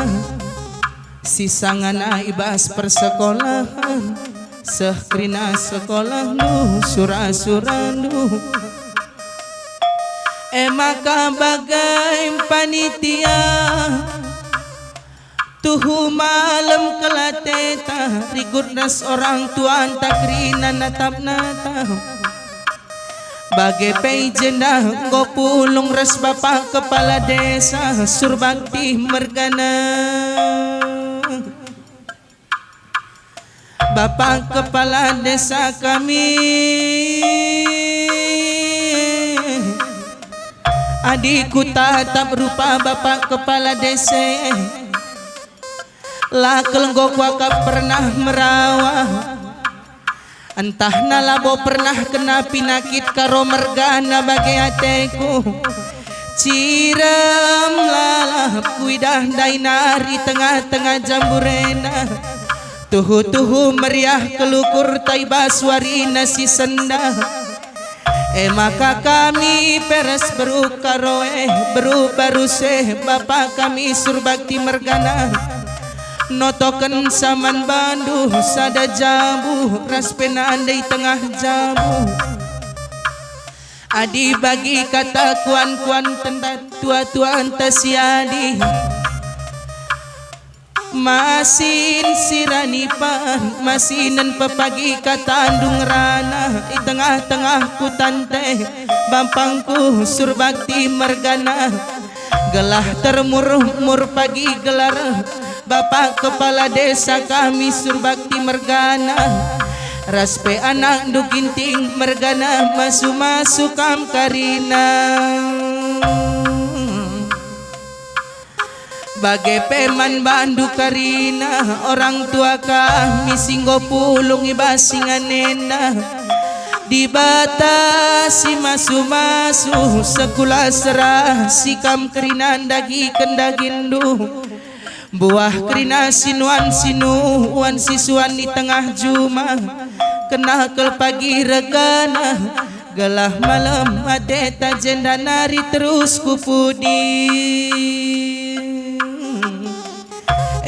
si sangana i bas persekolahen, seh kerina sekolahndu, sura-surandu. E maka bage panitia, tuhu malem kelateta, rikut ras orang tuanta kerina natap-natap. Bage pe i jenda enggo pulung ras Bapak Kepala Desa Surbakti mergana. Bapak Kepala Desa kami, adi kutatap rupa Bapak Kepala Desa, la kal enggo kuakap pernah merawa, ntah na labo pernah kena pinakit karo mergana bage ateku. Cirem lalap kuidah ndai nari tengah-tengah jamburena. Tuhu-tuhu meriah kelukur tai bas warina si sendah. E maka kami peres beru Karoe, beru Baruse, bapa kami Surbakti mergana, notoken saman bandu sada jabu ras pe nande i tengah jabu. Adi bagi kata kuan-kuan tenda tua-tuanta si adi, masin siranipan, masinen pepagi katandu ngerana i tengah-tengah kutante, bampangku Surbakti mergana, gelah termurmur pagi gelar Bapak Kepala Desa kami Surbakti mergana. ras pe anakndu Ginting mergana masu-masu kam karina. Bage pe man bandu karina orang tua kami si enggo pulung i bas ingan enda. Dibata si masu-masu, sekula serasi kam kerina ndagiken daginndu. Buah kerina sinuan sinuan si suan i tengah juma, kena kal pagi regana, gelah malem ateta jenda nari terus ku pudi.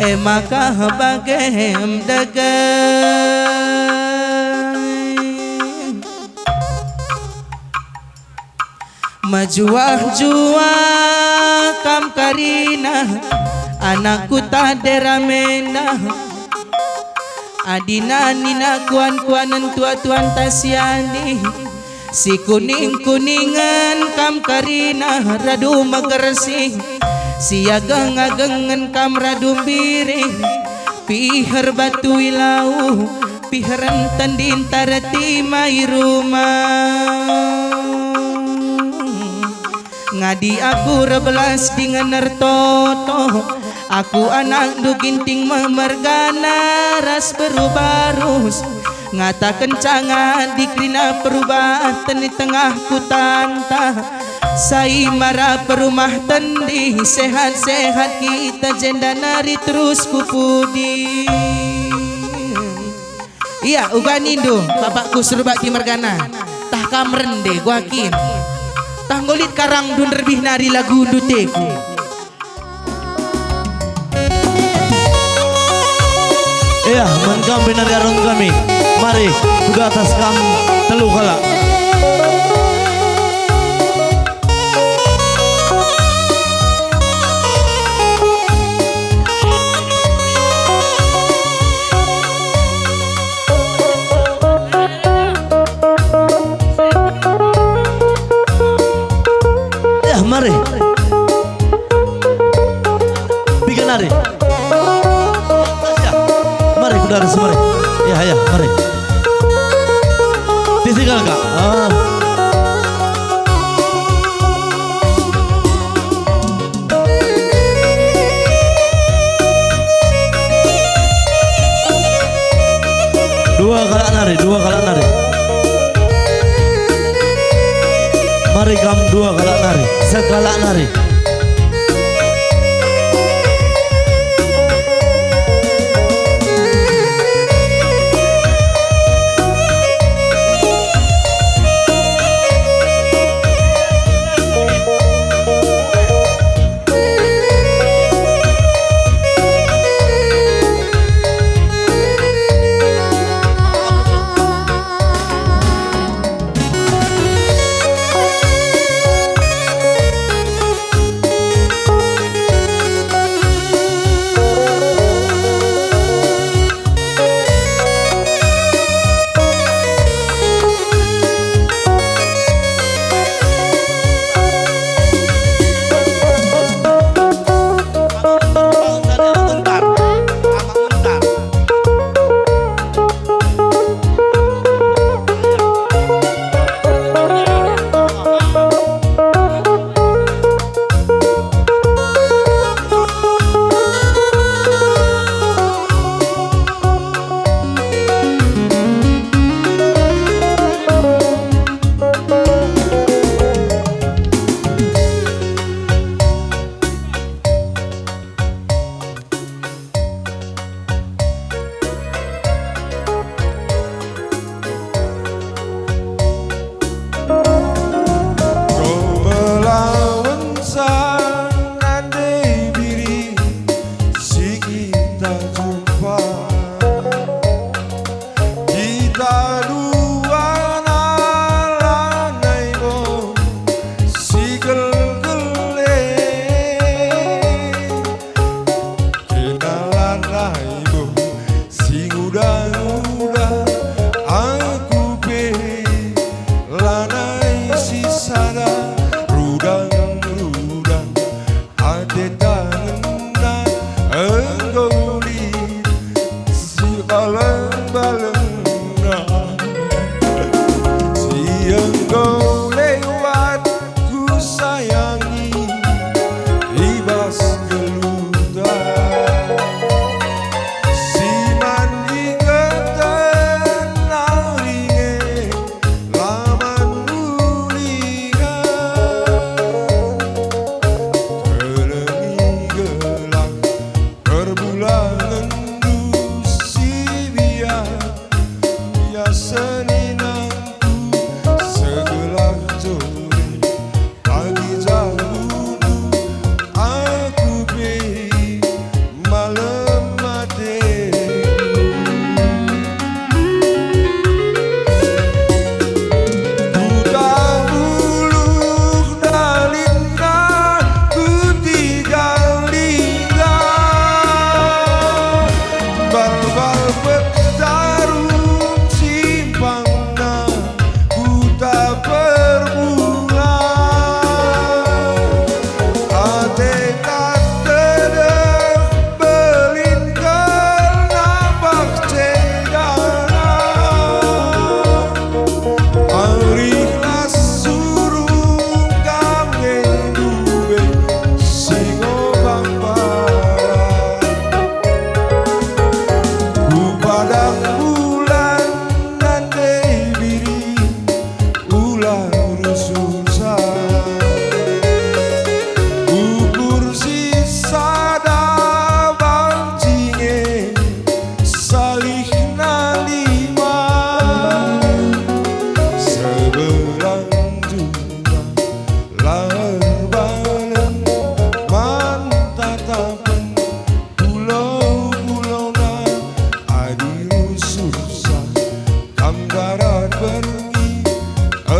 E maka bagem dage. Mejuah-juah kam karina, anakku tade ramena. Adina nina kuan-kuanen tua-tuanta siani, si kuning-kuningen kam karina radu megersih, si ageng-agengen kam radu mbiring. Piher batu i lau, piheren tendinta retima i rumah. Ngadi aku erbelas dingen ertoto, aku anakndu Ginting me mergana ras beru barus. Ngatakenca ngadi kerina perubaten i tengah kutanta, sai mara perumah tendi, sehat-sehat kita jenda nari terus ku pudi. Ia, uga nindu, bapakku Surbakti mergana, tah kam rende, kuakin. Tah enggo lit karangndu nderbih nari lagundu teku. Ia, man kam pe nari arah kami. Mari, kuda atas kam telu kalak. Ia, mari. Piga nari? Ya. Mari, kuda atas, mari. Ya, ya, mari. Tisikal, Kak. Ah. Dua kalak nari, dua kalak nari. Mari kam dua kalak nari, sekalak nari.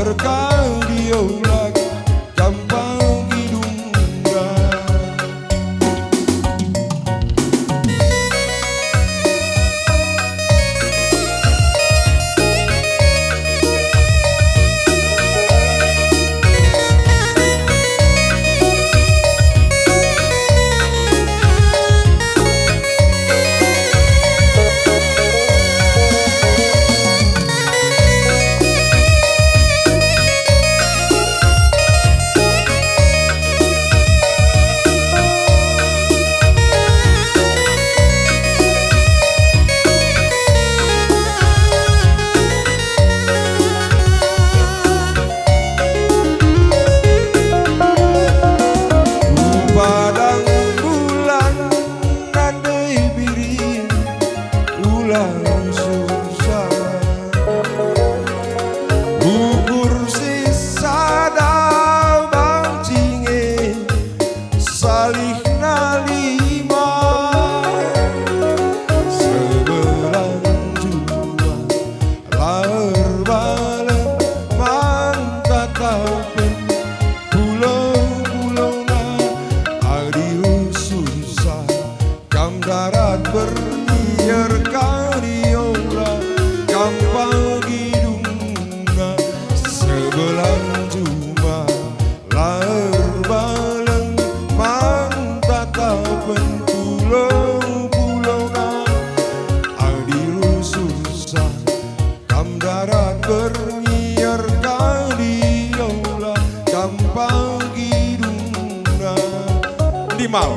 Kau diolak kam pagi dungga. Padang bulan nandai biring, ulang susah. Ukur si sada banci nge, salihna lima. Sebelang jua la erbaleng man tatapen pulau-pulauna, adi reh susah kam darat bernier kari ola kam pagi dungna. Sebelang jua la erbaleng man tatapen pulau-pulauna, adi reh susah kam darat bernier kari ola kam pagi dungna. Ndimal.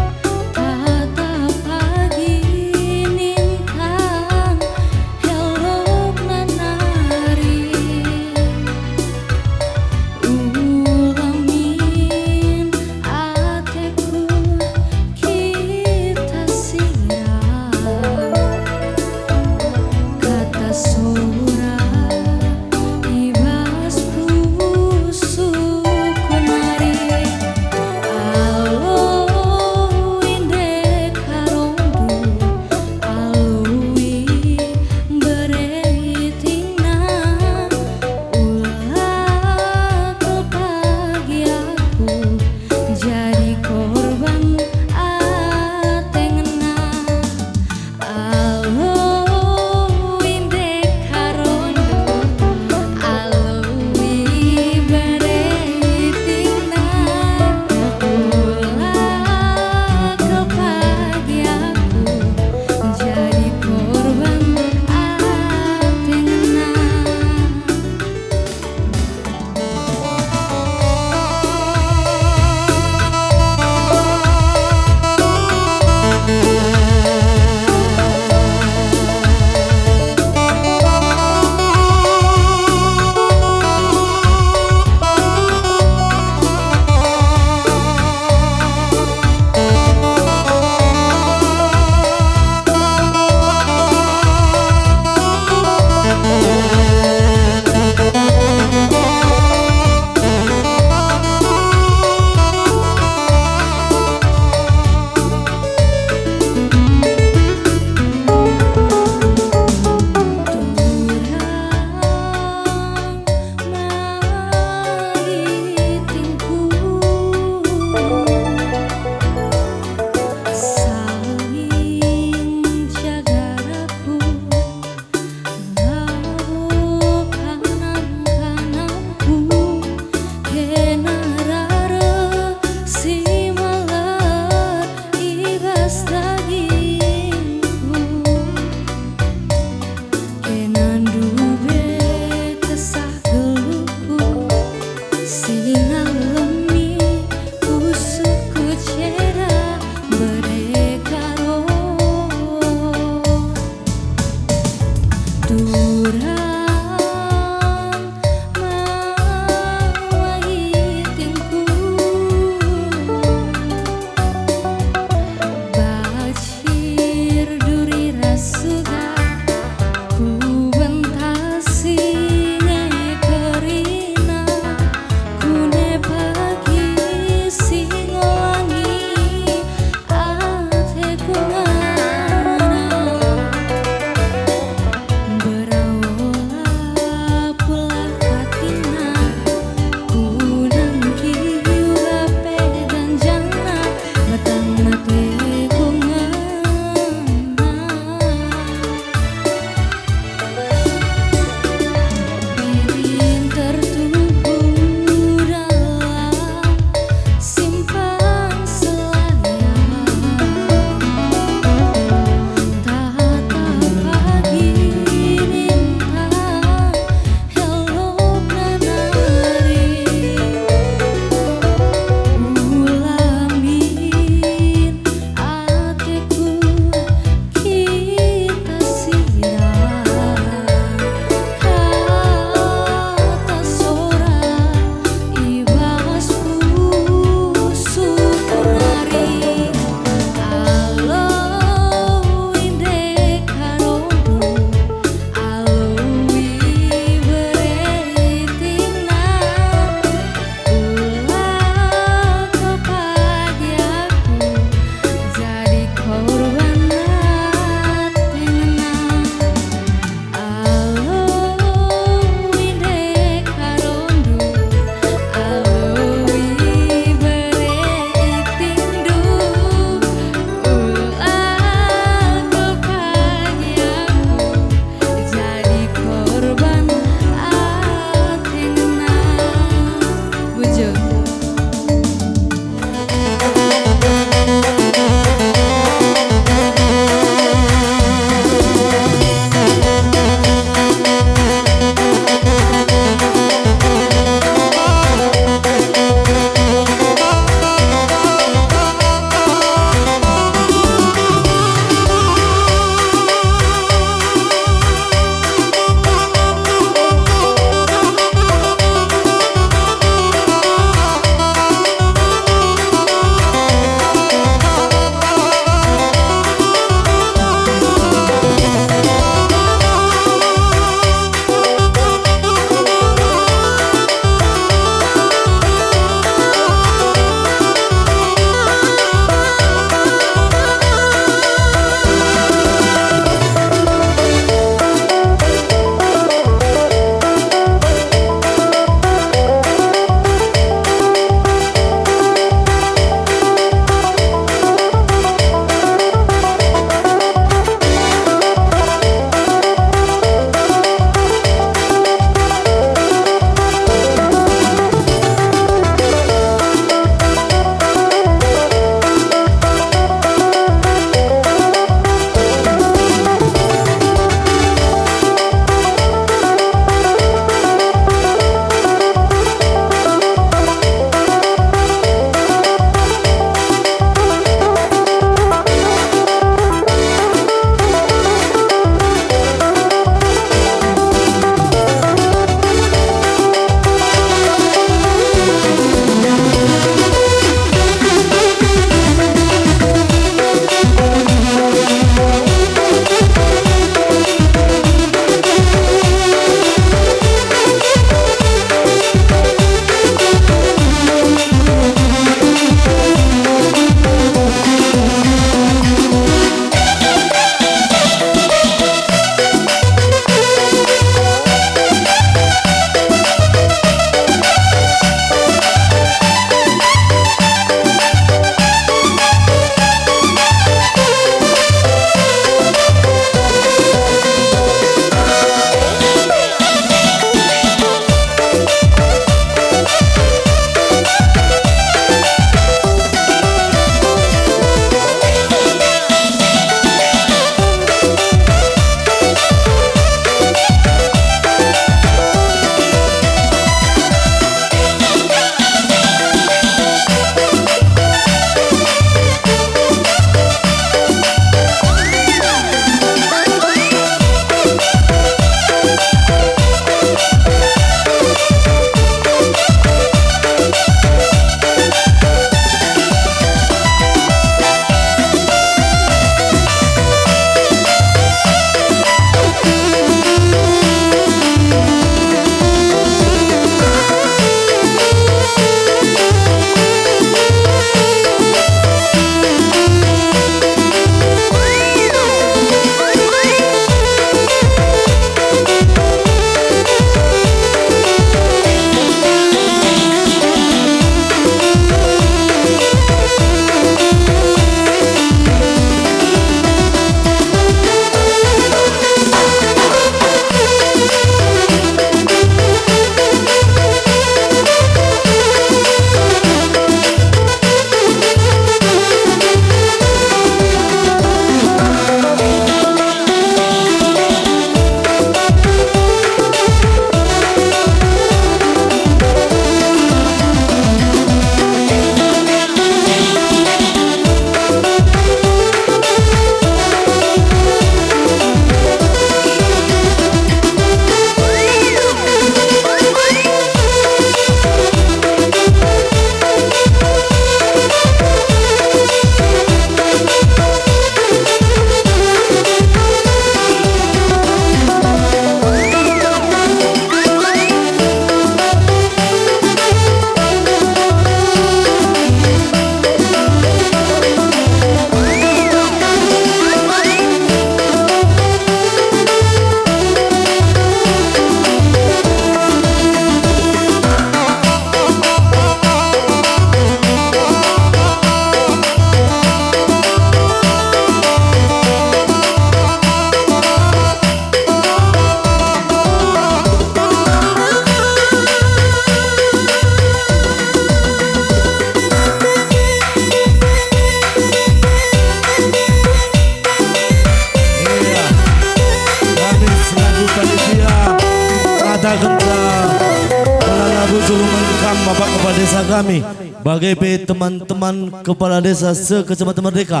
Kam Bapak Kepala Desa kami, bage pe teman-teman Kepala Desa se-Kecamatan Merdeka,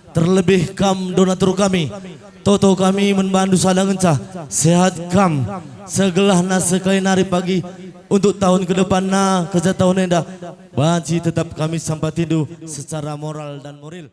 terlebih kam donatur kami. Toto kami man bandu sada ngenca, sehat kam, segelahna sekali nari pagi untuk tahun ke depanna kerja tahun enda, banci tetap kami sampatindu secara moral dan moral.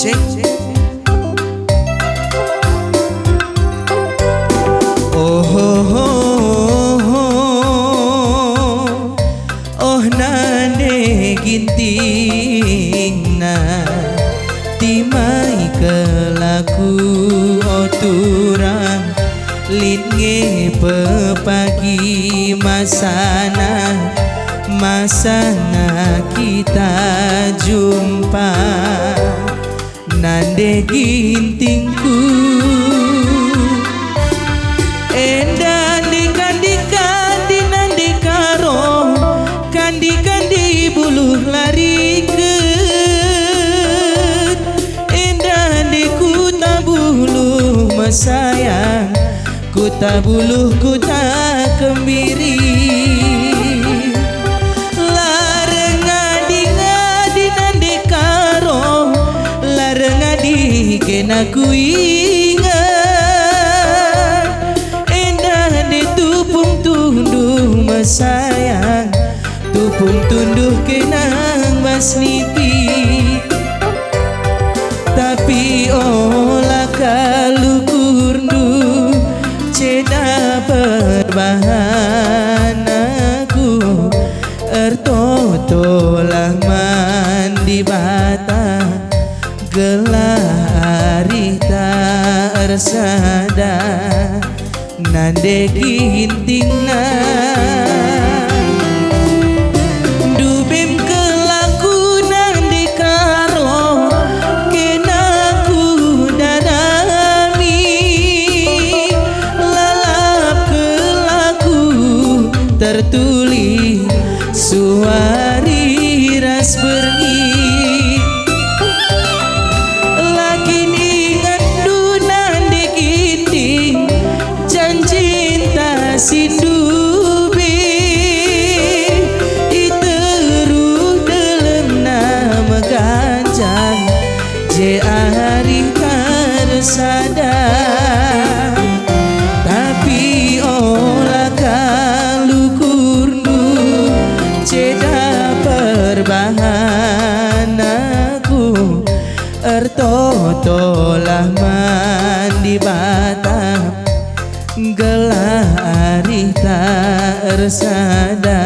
Cek. Oh, oh, oh, oh, oh, nande Gintingna, timai kelaku, o turang, lit nge pepagi masana, masana kita jumpa. Nande Gintingku, enda ndika-ndika, ndina ndika roh, kandi-kandi buluh la rikut, enda nde kuta buluh mesayang, kuta buluh kuta kembiri. La rengadi-ngadi nande karo, la rengadi kena kuinget. Enda nde tupung tunduh mesayang, tupung tunduh kena bas nipi. Tapi ola kal ukurndu, ceda perbahan aku, er ersada nande gintingna. Ndubem kelaku nande Karlo, kena kudarami, lalap kelaku tertuli suari ras berngi. La kin ingetndu nande Ginting, janjinta si ndube, i teruh delemna meganjang, je arihta ersada. Tapi ola kal ukurndu, ceda perbahan aku, ertotolah man Dibata, gelah arihta ersada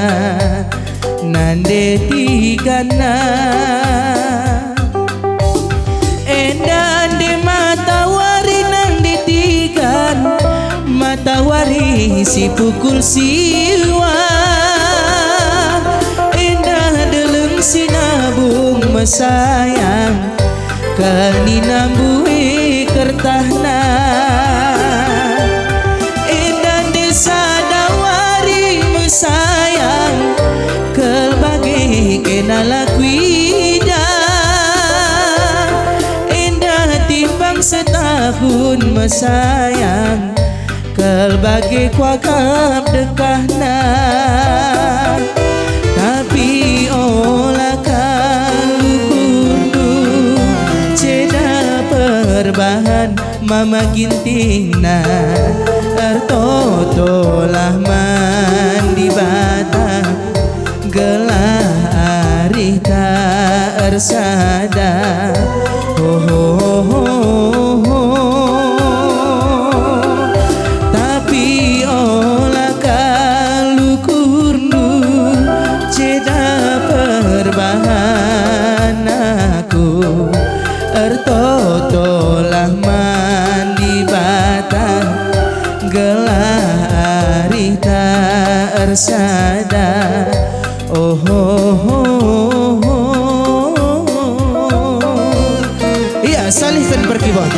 nande tigana. Enda nande matawari nande tigan, matawari si pukul siwa. Enda deleng si nabung mesayang, kenina mbue kertahna. Enda nande sada wari mesayang, kal bage kena la kuidah. Enda timbang setahun mesayang, kal bage kuakap dekahna. Tapi ola kal ukurndu, ceda perbahan Mama Gintingna, ertotolah man Dibata, gelah arihta ersada. Ho, ho, ho, ho, ho. Tapi ola kal ukurndu, ceda perbahan aku, ertotolah man Dibata, gelah arihta ersada. Oh, oh, oh, oh, oh. Iya, salihken per keyboard.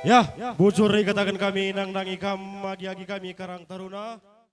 Ya, bujur ikataken kami, nandangi kam agi-agi kami Karang Taruna.